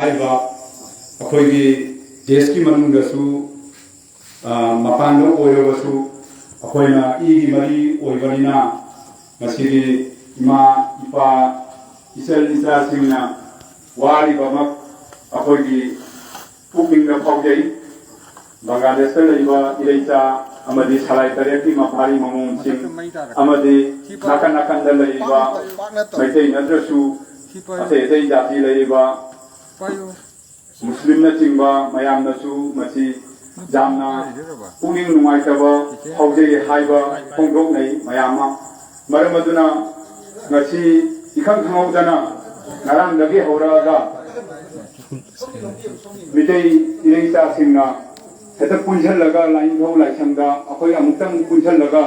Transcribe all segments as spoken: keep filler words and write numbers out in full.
ꯍꯥꯏꯔꯤꯕ ꯑꯩꯈꯣꯏꯒꯤ ꯗꯦꯁꯀꯤ ꯃꯅꯨꯡꯗꯁꯨ, ꯑ, ꯃꯄꯥꯟꯗ ꯑꯣꯏꯔꯕꯁꯨ, ꯑꯩꯈꯣꯏꯅ ꯏꯒꯤ ꯃꯔꯤ ꯑꯣꯏꯕꯅꯤꯅ, ꯉꯁꯤꯗꯤ ꯏꯃꯥ, ꯏꯄꯥ, ꯏꯆꯜ ꯏꯆꯥꯁꯤꯡꯅ ꯋꯥꯔꯤꯕꯃꯛ ꯑꯩꯈꯣꯏꯒꯤ ꯄꯨꯛꯅꯤꯡꯗ ꯐꯥꯎꯖꯩ꯫ ꯕꯪꯒ꯭ꯂꯥꯗꯦꯁꯇ ꯂꯩꯕ ꯏꯔꯩꯆꯥ ꯑꯃꯗꯤ ꯁꯂꯥꯏ ꯇꯔꯦꯠꯀꯤ ꯃꯄꯥꯔꯤ ꯃꯃꯣꯝꯁꯤꯡ ꯑꯃꯗꯤ ꯅꯥꯀꯟ ꯅꯥꯀꯟꯗ ꯂꯩꯔꯤꯕ ꯃꯩꯇꯩ ꯅꯠꯇ꯭ꯔꯁꯨ ꯑꯇꯩ ꯑꯇꯩ ꯖꯥꯇꯤ ꯂꯩꯔꯤꯕ ꯃꯨꯁꯂꯤꯝꯅꯆꯤꯡꯕ ꯃꯌꯥꯝꯅꯁꯨ ꯃꯁꯤ ꯌꯥꯝꯅ ꯄꯨꯛꯅꯤꯡ ꯅꯨꯡꯉꯥꯏꯇꯕ ꯐꯥꯎꯖꯩ ꯍꯥꯏꯕ ꯐꯣꯡꯗꯣꯛꯅꯩ ꯃꯌꯥꯝ ꯑꯃ꯫ ꯃꯔꯝ ꯑꯗꯨꯅ ꯉꯁꯤ ꯏꯈꯪ ꯈꯪꯍꯧꯗꯅ ꯉꯔꯥꯡꯗꯒꯤ ꯍꯧꯔꯛꯑꯒ ꯃꯤꯇꯩ ꯏꯔꯩꯆꯥꯁꯤꯡꯅ ꯍꯦꯛꯇ ꯄꯨꯟꯁꯤꯜꯂꯒ ꯂꯥꯏꯅꯤꯡꯊꯧ ꯂꯥꯏꯁꯪꯗ ꯑꯩꯈꯣꯏ ꯑꯃꯨꯛꯇꯪ ꯄꯨꯟꯁꯤꯜꯂꯒ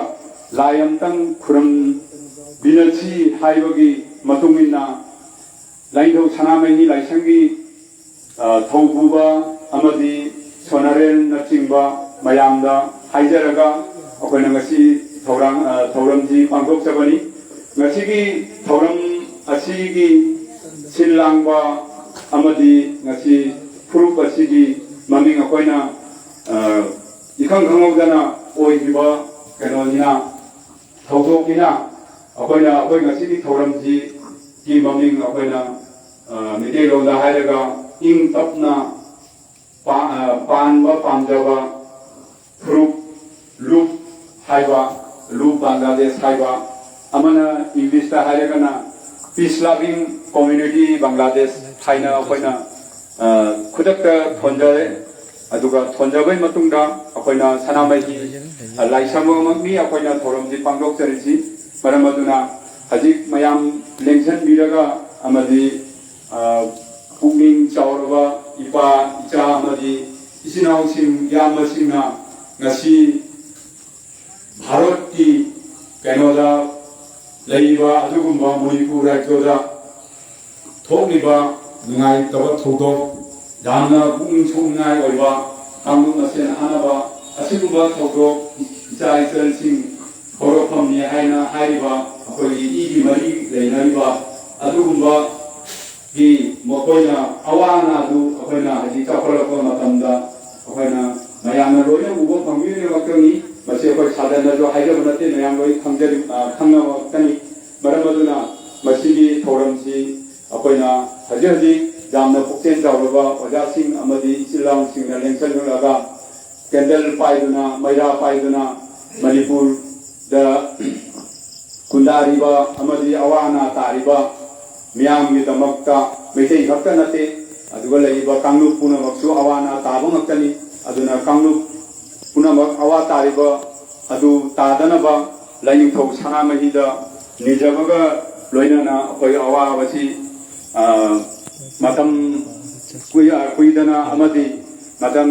ꯂꯥꯏ ꯑꯃꯨꯛꯇꯪ ꯈꯨꯔꯨꯝꯕꯤꯅꯁꯤ ꯍꯥꯏꯕꯒꯤ ꯃꯇꯨꯡ ꯏꯟꯅ ꯂꯥꯏꯅꯤꯡꯊꯧ ꯁꯅꯥꯃꯍꯤ ꯂꯥꯏꯁꯪꯒꯤ, ꯑ, ꯊꯧꯄꯨꯕ ꯑꯃꯗꯤ ꯁꯣꯅꯔꯦꯜꯅꯆꯤꯡꯕ ꯃꯌꯥꯝꯗ ꯍꯥꯏꯖꯔꯒ ꯑꯩꯈꯣꯏꯅ ꯉꯁꯤ ꯊꯧꯔꯥꯡ, ꯑ, ꯊꯧꯔꯝꯁꯤ ꯄꯥꯡꯊꯣꯛꯆꯕꯅꯤ꯫ ꯉꯁꯤꯒꯤ ꯊꯧꯔꯝ ꯑꯁꯤꯒꯤ ꯁꯤꯜ ꯂꯥꯡꯕ ꯑꯃꯗꯤ ꯉꯁꯤ ꯐꯨꯔꯨꯞ ꯑꯁꯤꯒꯤ ꯃꯃꯤꯡ ꯑꯩꯈꯣꯏꯅ, ꯑ, ꯏꯈꯪ ꯈꯪꯍꯧꯗꯅ ꯑꯣꯏꯈꯤꯕ ꯀꯩꯅꯣꯅꯤꯅ, ꯊꯧꯗꯣꯛꯅꯤꯅ, ꯑꯩꯈꯣꯏꯅ, ꯑꯩꯈꯣꯏ ꯉꯁꯤꯒꯤ ꯊꯧꯔꯝꯁꯤꯒꯤ ꯃꯃꯤꯡ ꯑꯩꯈꯣꯏꯅ, ꯑ, ꯃꯩꯇꯩꯂꯣꯟꯗ ꯍꯥꯏꯔꯒ ꯏꯪ ꯇꯞꯅ ꯄꯥ-, ꯑ, ꯄꯥꯟꯕ ꯄꯥꯝꯖꯕ ꯐꯨꯔꯨꯞ, ꯂꯨꯞ ꯍꯥꯏꯕ, ꯂꯨꯞ ꯕꯪꯒ꯭ꯂꯥꯗꯦꯁ ꯍꯥꯏꯕ, ꯑꯃꯅ ꯏꯪꯂꯤꯁꯇ ꯍꯥꯏꯔꯒꯅ Peace Loving Community Bangladesh ꯍꯥꯏꯅ ꯑꯩꯈꯣꯏꯅ, ꯑ, ꯈꯨꯗꯛꯇ ꯊꯣꯟꯖꯔꯦ꯫ ꯑꯗꯨꯒ ꯊꯣꯟꯖꯕꯒꯤ ꯃꯇꯨꯡꯗ ꯑꯩꯈꯣꯏꯅ ꯁꯅꯥꯃꯍꯤ, ꯑ, ꯂꯥꯏꯁꯪ ꯑꯃꯃꯛꯅꯤ ꯑꯩꯈꯣꯏꯅ ꯊꯧꯔꯝꯁꯤ ꯄꯥꯡꯊꯣꯛꯆꯔꯤꯁꯤ꯫ ꯃꯔꯝ ꯑꯗꯨꯅ ꯍꯧꯖꯤꯛ ꯃꯌꯥꯝ ꯂꯦꯡꯁꯤꯟꯕꯤꯔꯒ ꯑꯃꯗꯤ, ꯑ, ꯄꯨꯛꯅꯤꯡ ꯆꯥꯎꯔꯕ ꯏꯄꯥ, ꯏꯆꯥ ꯑꯃꯗꯤ ꯏꯆꯤꯟ ꯏꯅꯥꯎꯁꯤꯡ, ꯏꯌꯥꯝꯕꯁꯤꯡꯅ ꯉꯁꯤ ꯚꯥꯔꯠꯀꯤ ꯀꯩꯅꯣꯗ ꯂꯩꯔꯤꯕ ꯑꯗꯨꯒꯨꯝꯕ ꯃꯅꯤꯄꯨꯔ ꯔꯥꯖ꯭ꯌꯗ ꯊꯣꯛꯂꯤꯕ ꯅꯨꯡꯉꯥꯏꯇꯕ ꯊꯧꯗꯣꯛ, ꯌꯥꯝꯅ ꯄꯨꯛꯅꯤꯡ ꯁꯣꯛꯅꯤꯡꯉꯥꯏ ꯑꯣꯏꯕ, ꯀꯥꯡꯂꯨꯞ ꯃꯁꯦꯟ ꯍꯥꯠꯅꯕ, ꯑꯁꯤꯒꯨꯝꯕ ꯊꯧꯗꯣꯛ ꯏꯆꯥ ꯏꯆꯜꯁꯤꯡ ꯍꯧꯔꯛꯐꯝꯅꯤ ꯍꯥꯏꯅ ꯍꯥꯏꯔꯤꯕ ꯑꯩꯈꯣꯏꯒꯤ ꯏꯒꯤ ꯃꯔꯤ ꯂꯩꯅꯔꯤꯕ ꯑꯗꯨꯒꯨꯝꯕ ꯒꯤ ꯃꯈꯣꯏꯅ ꯑꯋꯥ ꯑꯅꯥꯗꯨ ꯑꯩꯈꯣꯏꯅ ꯍꯧꯖꯤꯛ ꯆꯥꯎꯈꯠꯂꯛꯄ ꯃꯇꯝꯗ ꯑꯩꯈꯣꯏꯅ ꯃꯌꯥꯝꯅ ꯂꯣꯏꯅ ꯎꯕ ꯐꯪꯕꯤꯔꯤꯕ ꯉꯥꯛꯇꯅꯤ꯫ ꯃꯁꯤ ꯑꯩꯈꯣꯏ ꯁꯥꯗꯅꯁꯨ ꯍꯥꯏꯖꯕ ꯅꯠꯇꯦ, ꯃꯌꯥꯝ ꯂꯣꯏ ꯈꯪꯖꯔꯤ, ꯑ, ꯈꯪꯅꯕ ꯉꯥꯛꯇꯅꯤ꯫ ꯃꯔꯝ ꯑꯗꯨꯅ ꯃꯁꯤꯒꯤ ꯊꯧꯔꯝꯁꯤ ꯑꯩꯈꯣꯏꯅ ꯍꯧꯖꯤꯛ ꯍꯧꯖꯤꯛ ꯌꯥꯝꯅ ꯄꯨꯛꯆꯦꯜ ꯆꯥꯎꯔꯕ ꯑꯣꯖꯥꯁꯤꯡ ꯑꯃꯗꯤ ꯏꯆꯤꯜ ꯏꯅꯥꯎꯁꯤꯡꯅ ꯂꯦꯡꯁꯤꯜꯂꯛꯂꯒ ꯀꯦꯟꯗꯜ ꯄꯥꯏꯗꯨꯅ, ꯃꯩꯔꯥ ꯄꯥꯏꯗꯨꯅ ꯃꯅꯤꯄꯨꯔꯗ ꯈꯨꯟꯗꯥꯔꯤꯕ ꯑꯃꯗꯤ ꯑꯋꯥ ꯑꯅꯥ ꯇꯥꯔꯤꯕ ꯃꯤꯌꯥꯝꯒꯤꯗꯃꯛꯇ ꯃꯩꯇꯩ ꯈꯛꯇ ꯅꯠꯇꯦ, ꯑꯗꯨꯒ ꯂꯩꯔꯤꯕ ꯀꯥꯡꯂꯨꯞ ꯄꯨꯝꯅꯃꯛꯁꯨ ꯑꯋꯥ ꯑꯅꯥ ꯇꯥꯕ ꯉꯥꯛꯇꯅꯤ꯫ ꯑꯗꯨꯅ ꯀꯥꯡꯂꯨꯞ ꯄꯨꯝꯅꯃꯛ ꯑꯋꯥ ꯇꯥꯔꯤꯕ ꯑꯗꯨ ꯇꯥꯗꯅꯕ ꯂꯥꯏꯅꯤꯡꯊꯧ ꯁꯅꯥꯃꯍꯤꯗ ꯅꯤꯖꯕꯒ ꯂꯣꯏꯅꯅ ꯑꯩꯈꯣꯏ ꯑꯋꯥꯕꯁꯤ, ꯑ, ꯃꯇꯝ ꯀꯨꯏ-, ꯀꯨꯏꯗꯅ ꯑꯃꯗꯤ ꯃꯇꯝ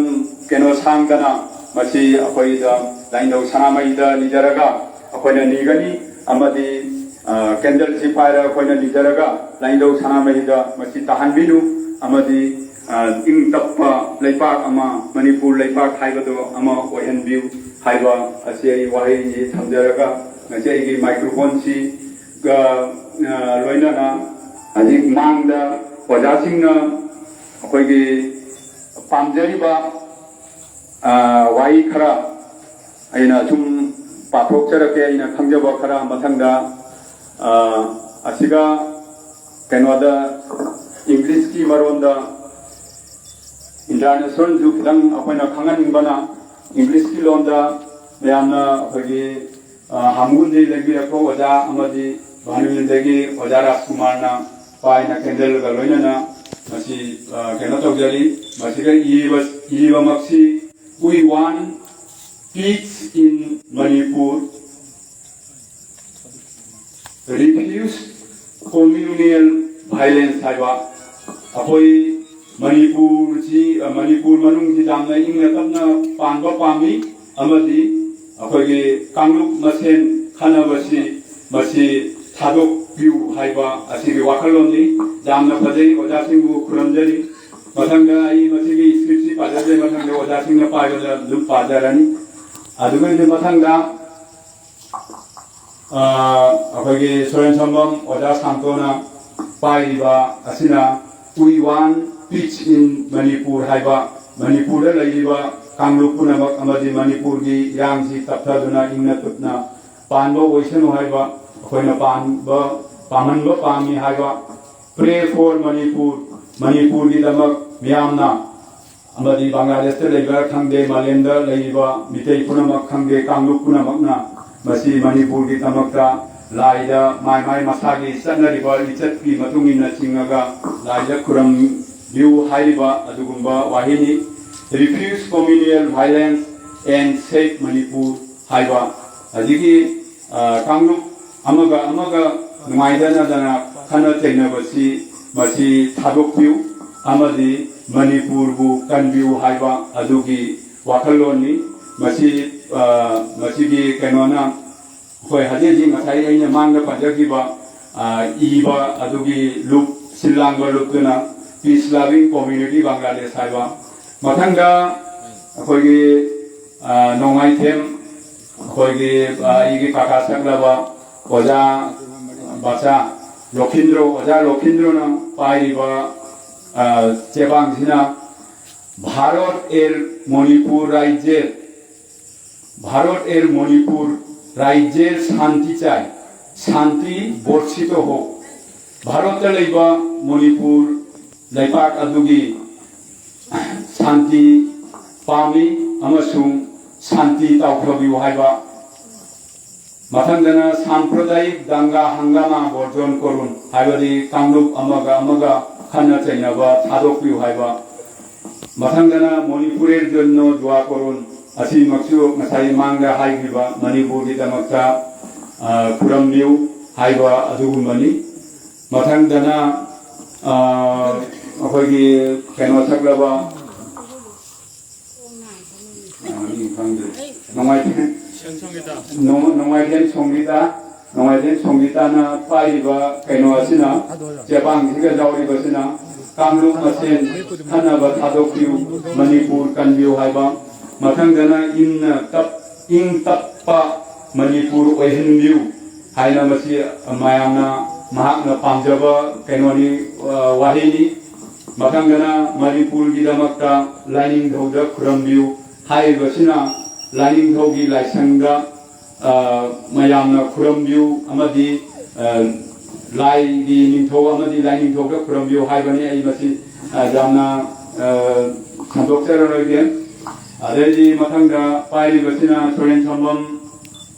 ꯀꯩꯅꯣ ꯁꯥꯡꯗꯅ ꯃꯁꯤ ꯑꯩꯈꯣꯏꯗ ꯂꯥꯏꯅꯤꯡꯊꯧ ꯁꯅꯥꯃꯍꯤꯗ ꯅꯤꯖꯔꯒ ꯑꯩꯈꯣꯏꯅ ꯅꯤꯒꯅꯤ꯫ ꯑꯃꯗꯤ, ꯑ, ꯀꯦꯟꯗꯜꯁꯤ ꯄꯥꯏꯔꯒ ꯑꯩꯈꯣꯏꯅ ꯅꯤꯖꯔꯒ ꯂꯥꯏꯅꯤꯡꯊꯧ ꯁꯅꯥꯃꯍꯤꯗ ꯃꯁꯤ ꯇꯥꯍꯟꯕꯤꯌꯨ꯫ ꯑꯃꯗꯤ, ꯑ, ꯏꯪ ꯇꯞꯄ ꯂꯩꯄꯥꯛ ꯑꯃ, ꯃꯅꯤꯄꯨꯔ ꯂꯩꯄꯥꯛ ꯍꯥꯏꯕꯗꯨ ꯑꯃ ꯑꯣꯏꯍꯟꯕꯤꯌꯨ ꯍꯥꯏꯕ ꯑꯁꯤ ꯑꯩ ꯋꯥꯍꯩꯁꯤ ꯊꯝꯖꯔꯒ ꯉꯁꯤ ꯑꯩꯒꯤ ꯃꯥꯏꯀ꯭ꯔꯣꯐꯣꯟꯁꯤ ꯒ, ꯑ, ꯂꯣꯏꯅꯅ ꯍꯧꯖꯤꯛ ꯃꯥꯡꯗ ꯑꯣꯖꯥꯁꯤꯡꯅ ꯑꯩꯈꯣꯏꯒꯤ ꯄꯥꯝꯖꯔꯤꯕ, ꯑ, ꯋꯥꯍꯩ ꯈꯔ ꯑꯩꯅ ꯁꯨꯝ ꯄꯥꯊꯣꯛꯆꯔꯛꯀꯦ, ꯑꯩꯅ ꯈꯪꯖꯕ ꯈꯔ꯫ ꯃꯊꯪꯗ, ꯑ, ꯑꯁꯤꯒ ꯀꯩꯅꯣꯗ ꯏꯪꯂꯤꯁꯀꯤ ꯃꯔꯣꯟꯗ ꯏꯟꯇꯔꯅꯦꯁꯅꯦꯜꯁꯨ ꯈꯤꯇꯪ ꯑꯩꯈꯣꯏꯅ ꯈꯪꯍꯟꯅꯤꯡꯕꯅ, ꯏꯪꯂꯤꯁꯀꯤ ꯂꯣꯟꯗ ꯃꯌꯥꯝꯅ ꯑꯩꯈꯣꯏꯒꯤ, ꯑ, ꯍꯥꯃꯨꯟꯗꯒꯤ ꯂꯩꯕꯤꯔꯛꯄ ꯑꯣꯖꯥ ꯑꯃꯗꯤ ꯚꯥꯅꯨꯗꯒꯤ ꯑꯣꯖꯥ ꯔꯥꯖꯀꯨꯃꯥꯔꯅ ꯄꯥꯏꯅ ꯀꯦꯟꯗꯜꯒ ꯂꯣꯏꯅꯅ ꯃꯁꯤ, ꯑ, ꯀꯩꯅꯣ ꯇꯧꯖꯔꯤ꯫ ꯃꯁꯤꯗ ꯏꯔꯤꯕ, ꯏꯔꯤꯕꯃꯛꯁꯤ "We want peace in Manipur, refuse communal violence" ꯍꯥꯏꯕ꯫ ꯑꯩꯈꯣꯏ ꯃꯅꯤꯄꯨꯔꯁꯤ, ꯃꯅꯤꯄꯨꯔ ꯃꯅꯨꯡꯁꯤ ꯌꯥꯝꯅ ꯏꯪꯅ ꯇꯞꯅ ꯄꯥꯟꯕ ꯄꯥꯝꯃꯤ ꯑꯃꯗꯤ ꯑꯩꯈꯣꯏꯒꯤ ꯀꯥꯡꯂꯨꯞ ꯃꯁꯦꯟ ꯈꯠꯅꯕꯁꯤ, ꯃꯁꯤ ꯊꯥꯗꯣꯛꯄꯤꯌꯨ ꯍꯥꯏꯕ ꯑꯁꯤꯒꯤ ꯋꯥꯈꯜꯂꯣꯟꯅꯤ꯫ ꯌꯥꯝꯅ ꯐꯖꯩ, ꯑꯣꯖꯥꯁꯤꯡꯕꯨ ꯈꯨꯔꯨꯝꯖꯔꯤ꯫ ꯃꯊꯪꯗ ꯑꯩ ꯃꯁꯤꯒꯤ ꯁ꯭ꯀ꯭ꯔꯤꯞꯁꯤ ꯄꯥꯖꯗ꯭ꯔꯦ, ꯃꯊꯪꯗ ꯑꯣꯖꯥꯁꯤꯡꯅ ꯄꯥꯏꯕꯗ ꯑꯗꯨꯝ ꯄꯥꯖꯔꯅꯤ꯫ ꯑꯗꯨꯒ ꯃꯊꯪꯗ ꯑ, ꯑꯩꯈꯣꯏꯒꯤ ꯁꯣꯔꯦꯟ ꯁꯝꯕꯝ ꯑꯣꯖꯥ ꯁꯥꯟꯇꯣꯅ ꯄꯥꯏꯔꯤꯕ ꯑꯁꯤꯅ "We want peace in Manipur" ꯍꯥꯏꯕ, ꯃꯅꯤꯄꯨꯔꯗ ꯂꯩꯔꯤꯕ ꯀꯥꯡꯂꯨꯞ ꯄꯨꯝꯅꯃꯛ ꯑꯃꯗꯤ ꯃꯅꯤꯄꯨꯔꯒꯤ ꯏꯔꯥꯡꯁꯤ ꯇꯞꯊꯗꯨꯅ ꯏꯪꯅ ꯇꯞꯅ ꯄꯥꯟꯕ ꯑꯣꯏꯁꯅꯨ ꯍꯥꯏꯕ, ꯑꯩꯈꯣꯏꯅ ꯄꯥꯟꯕ, ꯄꯥꯝꯍꯟꯕ ꯄꯥꯝꯃꯤ ꯍꯥꯏꯕ, "Pray for Manipur", ꯃꯅꯤꯄꯨꯔꯒꯤꯗꯃꯛ ꯃꯤꯌꯥꯝꯅ ꯑꯃꯗꯤ ꯕꯪꯒ꯭ꯂꯥꯗꯦꯁꯇ ꯂꯩꯕ ꯈꯪꯗꯦ, ꯃꯥꯂꯦꯝꯗ ꯂꯩꯔꯤꯕ ꯃꯤꯇꯩ ꯄꯨꯝꯅꯃꯛ ꯈꯪꯗꯦ, ꯀꯥꯡꯂꯨꯞ ꯄꯨꯝꯅꯃꯛꯅ ꯃꯁꯤ ꯃꯅꯤꯄꯨꯔꯒꯤꯗꯃꯛꯇ ꯂꯥꯏꯗ ꯃꯥꯏ ꯃꯥꯏ ꯃꯁꯥꯒꯤ ꯆꯠꯅꯔꯤꯕ ꯂꯤꯆꯠꯀꯤ ꯃꯇꯨꯡ ꯏꯟꯅ ꯆꯤꯡꯉꯒ ꯂꯥꯏꯗ ꯈꯨꯔꯨꯝꯕꯤꯌꯨ ꯍꯥꯏꯔꯤꯕ ꯑꯗꯨꯒꯨꯝꯕ ꯋꯥꯍꯩꯅꯤ꯫ "Refuse communal violence and save Manipur" ꯍꯥꯏꯕ꯫ ꯑꯗꯒꯤ, ꯑ, ꯀꯥꯡꯂꯨꯞ ꯑꯃꯒ ꯑꯃꯒ ꯅꯨꯡꯉꯥꯏꯗꯅꯗꯅ ꯈꯠꯅ ꯆꯩꯅꯕꯁꯤ ꯃꯁꯤ ꯊꯥꯗꯣꯛꯄꯤꯌꯨ ꯑꯃꯗꯤ ꯃꯅꯤꯄꯨꯔꯕꯨ ꯀꯟꯕꯤꯌꯨ ꯍꯥꯏꯕ ꯑꯗꯨꯒꯤ ꯋꯥꯈꯜꯂꯣꯟꯅꯤ꯫ ꯃꯁꯤ, ꯑ, ꯃꯁꯤꯒꯤ ꯀꯩꯅꯣꯅ ꯑꯩꯈꯣꯏ ꯍꯧꯖꯤꯛ ꯍꯧꯖꯤꯛ ꯉꯁꯥꯏ ꯑꯩꯅ ꯃꯥꯡꯗ ꯄꯟꯖꯈꯤꯕ, ꯑ, ꯏꯕ ꯑꯗꯨꯒꯤ ꯂꯨꯞ, ꯁꯤꯜ ꯂꯥꯡꯕ ꯂꯨꯞꯇꯨꯅ "Peace Loving Community Bangladesh" ꯍꯥꯏꯕ꯫ ꯃꯊꯪꯗ ꯑꯩꯈꯣꯏꯒꯤ, ꯑ, ꯅꯣꯡꯃꯥꯏꯊꯦꯝ, ꯑꯩꯈꯣꯏꯒꯤ, ꯑ, ꯑꯩꯒꯤ ꯀꯥꯀꯥ ꯁꯛꯂꯕ ꯑꯣꯖꯥ ꯕꯥꯆꯥ ꯂꯣꯈꯤꯟꯗ꯭ꯔꯣ, ꯑꯣꯖꯥ ꯂꯣꯈꯤꯟꯗ꯭ꯔꯣꯅ ꯄꯥꯏꯔꯤꯕ, ꯑ, ꯆꯦꯕꯥꯡꯁꯤꯅ "ভারত এর মণিপুর রাজ্যের, ভারত এর মণিপুর রাজ্যের শান্তি চাই, শান্তি বর্ষিত হোক।" ꯚꯥꯔꯠꯇ ꯂꯩꯕ ꯃꯅꯤꯄꯨꯔ ꯂꯩꯄꯥꯛ ꯑꯗꯨꯒꯤ ꯁꯥꯟꯇꯤ ꯄꯥꯝꯃꯤ ꯑꯃꯁꯨꯡ ꯁꯥꯟꯇꯤ ꯇꯥꯎꯊꯕꯤꯌꯨ ꯍꯥꯏꯕ꯫ ꯃꯊꯪꯗꯅ "সাম্প্রদায়িক দাঙ্গা হাঙ্গামা বর্জন করুন", ꯍꯥꯏꯕꯗꯤ ꯀꯥꯡꯂꯨꯞ ꯑꯃꯒ ꯑꯃꯒ ꯈꯠꯅ ꯆꯩꯅꯕ ꯊꯥꯗꯣꯛꯄꯤꯌꯨ ꯍꯥꯏꯕ꯫ ꯃꯊꯪꯗꯅ "মণিপুরের জন্য দোয়া করুন", ꯑꯁꯤꯃꯛꯁꯨ ꯉꯁꯥꯏ ꯃꯥꯡꯗ ꯍꯥꯏꯈꯤꯕ ꯃꯅꯤꯄꯨꯔꯒꯤꯗꯃꯛꯇ, ꯑ, ꯈꯨꯔꯝꯕꯤꯌꯨ ꯍꯥꯏꯕ ꯑꯗꯨꯒꯨꯝꯕꯅꯤ꯫ ꯃꯊꯪꯗꯅ, ꯑ, ꯑꯩꯈꯣꯏꯒꯤ ꯀꯩꯅꯣ ꯁꯛꯂꯕ, ꯑ, ꯃꯤ ꯈꯪꯗ꯭ꯔꯦ꯫ ꯅꯣꯡꯃꯥꯏꯊꯦꯝ, ꯅꯣꯡ-, ꯅꯣꯡꯃꯥꯏꯊꯦꯝ ꯁꯣꯡꯒꯤꯇꯥ, ꯅꯣꯡꯃꯥꯏꯊꯦꯝ ꯁꯣꯡꯒꯤꯇꯥꯅ ꯄꯥꯏꯔꯤꯕ ꯀꯩꯅꯣ ꯑꯁꯤꯅ, ꯆꯦꯕꯥꯡꯁꯤꯒ ꯌꯥꯎꯔꯤꯕꯁꯤꯅ "ꯀꯥꯡꯂꯨꯞ ꯃꯁꯦꯟ ꯈꯟꯅꯕ ꯊꯥꯗꯣꯛꯄꯤꯌꯨ, ꯃꯅꯤꯄꯨꯔ ꯀꯟꯕꯤꯌꯨ" ꯍꯥꯏꯕ꯫ ꯃꯊꯪꯗꯅ "ꯏꯪꯅ ꯇꯞ-, ꯏꯪ ꯇꯞꯄ ꯃꯅꯤꯄꯨꯔ ꯑꯣꯏꯍꯟꯕꯤꯌꯨ" ꯍꯥꯏꯅ ꯃꯁꯤ ꯃꯌꯥꯝꯅ ꯃꯍꯥꯛꯅ ꯄꯥꯝꯖꯕ ꯀꯩꯅꯣꯅꯤ, ꯑ, ꯋꯥꯍꯩꯅꯤ꯫ ꯃꯊꯪꯗꯅ ꯃꯅꯤꯄꯨꯔꯒꯤꯗꯃꯛꯇ ꯂꯥꯏꯅꯤꯡꯊꯧꯗ ꯈꯨꯔꯝꯕꯤꯌꯨ ꯍꯥꯏꯔꯤꯕꯁꯤꯅ ꯂꯥꯏꯅꯤꯡꯊꯧꯒꯤ ꯂꯥꯏꯁꯪꯗ, ꯑ, ꯃꯌꯥꯝꯅ ꯈꯨꯔꯝꯕꯤꯌꯨ ꯑꯃꯗꯤ, ꯑ, ꯂꯥꯏꯒꯤ ꯅꯤꯡꯊꯧ ꯑꯃꯗꯤ ꯂꯥꯏꯅꯤꯡꯊꯧꯗ ꯈꯨꯔꯝꯕꯤꯌꯨ ꯍꯥꯏꯕꯅꯤ꯫ ꯑꯩ ꯃꯁꯤ, ꯑ, ꯌꯥꯝꯅ, ꯑ, ꯁꯟꯗꯣꯛꯆꯔꯔꯣꯏꯒꯦ꯫ ꯑꯗꯩꯗꯤ ꯃꯊꯪꯗ ꯄꯥꯏꯔꯤꯕꯁꯤꯅ ꯁꯣꯔꯦꯟ ꯁꯝꯕꯝ,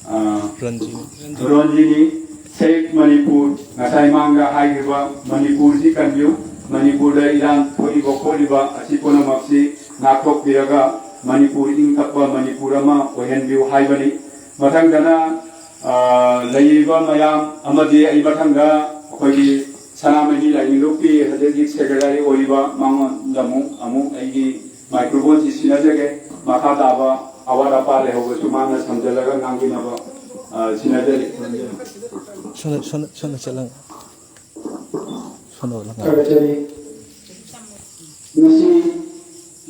ꯑ, ꯔꯟꯖꯤꯅꯤ꯫ ꯔꯟꯖꯤꯅꯤ꯫ Save ꯃꯅꯤꯄꯨꯔ, ꯉꯁꯥꯏ ꯃꯥꯡꯗ ꯍꯥꯏꯈꯤꯕ ꯃꯅꯤꯄꯨꯔꯁꯤ ꯀꯟꯕꯤꯌꯨ, ꯃꯅꯤꯄꯨꯔꯗ ꯏꯔꯥꯡ ꯊꯣꯛꯏꯕ ꯈꯣꯠꯂꯤꯕ ꯑꯁꯤ ꯄꯨꯝꯅꯃꯛꯁꯤ ꯉꯥꯛꯊꯣꯛꯄꯤꯔꯒ ꯃꯅꯤꯄꯨꯔ ꯏꯪ ꯇꯞꯄ ꯃꯅꯤꯄꯨꯔ ꯑꯃ ꯑꯣꯏꯍꯟꯕꯤꯌꯨ ꯍꯥꯏꯕꯅꯤ꯫ ꯃꯊꯪꯗꯅ, ꯑ, ꯂꯩꯔꯤꯕ ꯃꯌꯥꯝ ꯑꯃꯗꯤ ꯑꯩ ꯃꯊꯪꯗ ꯑꯩꯈꯣꯏꯒꯤ ꯁꯅꯥꯃꯍꯤ ꯂꯥꯏꯅꯤꯡ ꯂꯨꯞꯀꯤ ꯍꯧꯖꯤꯛ ꯍꯧꯖꯤꯛ ꯁꯦꯀ꯭ꯔꯦꯇꯔꯤ ꯑꯣꯏꯔꯤꯕ ꯃꯉꯣꯟꯗ ꯑꯃꯨꯛ, ꯑꯃꯨꯛ ꯑꯩꯒꯤ ꯃꯥꯏꯀ꯭ꯔꯣꯐꯣꯟꯁꯤ ꯁꯤꯟꯅꯖꯒꯦ꯫ ꯃꯈꯥ ꯇꯥꯕ ꯑꯋꯥꯠ ꯑꯄꯥ ꯂꯩꯍꯧꯕꯁꯨ ꯃꯥꯅ ꯁꯝꯖꯜꯂꯒ ꯉꯥꯡꯕꯤꯅꯕ, ꯑ, ꯁꯤꯟꯅꯖꯔꯤ꯫ ꯁꯣꯝꯗ, ꯁꯣꯝꯗ, ꯁꯣꯝꯗ ꯆꯠꯂꯒ꯫ ꯁꯣꯝꯗ ꯑꯣꯏꯅ ꯉꯥꯡꯉꯣ꯫ ꯊꯥꯒꯠꯆꯔꯤ꯫ ꯉꯁꯤ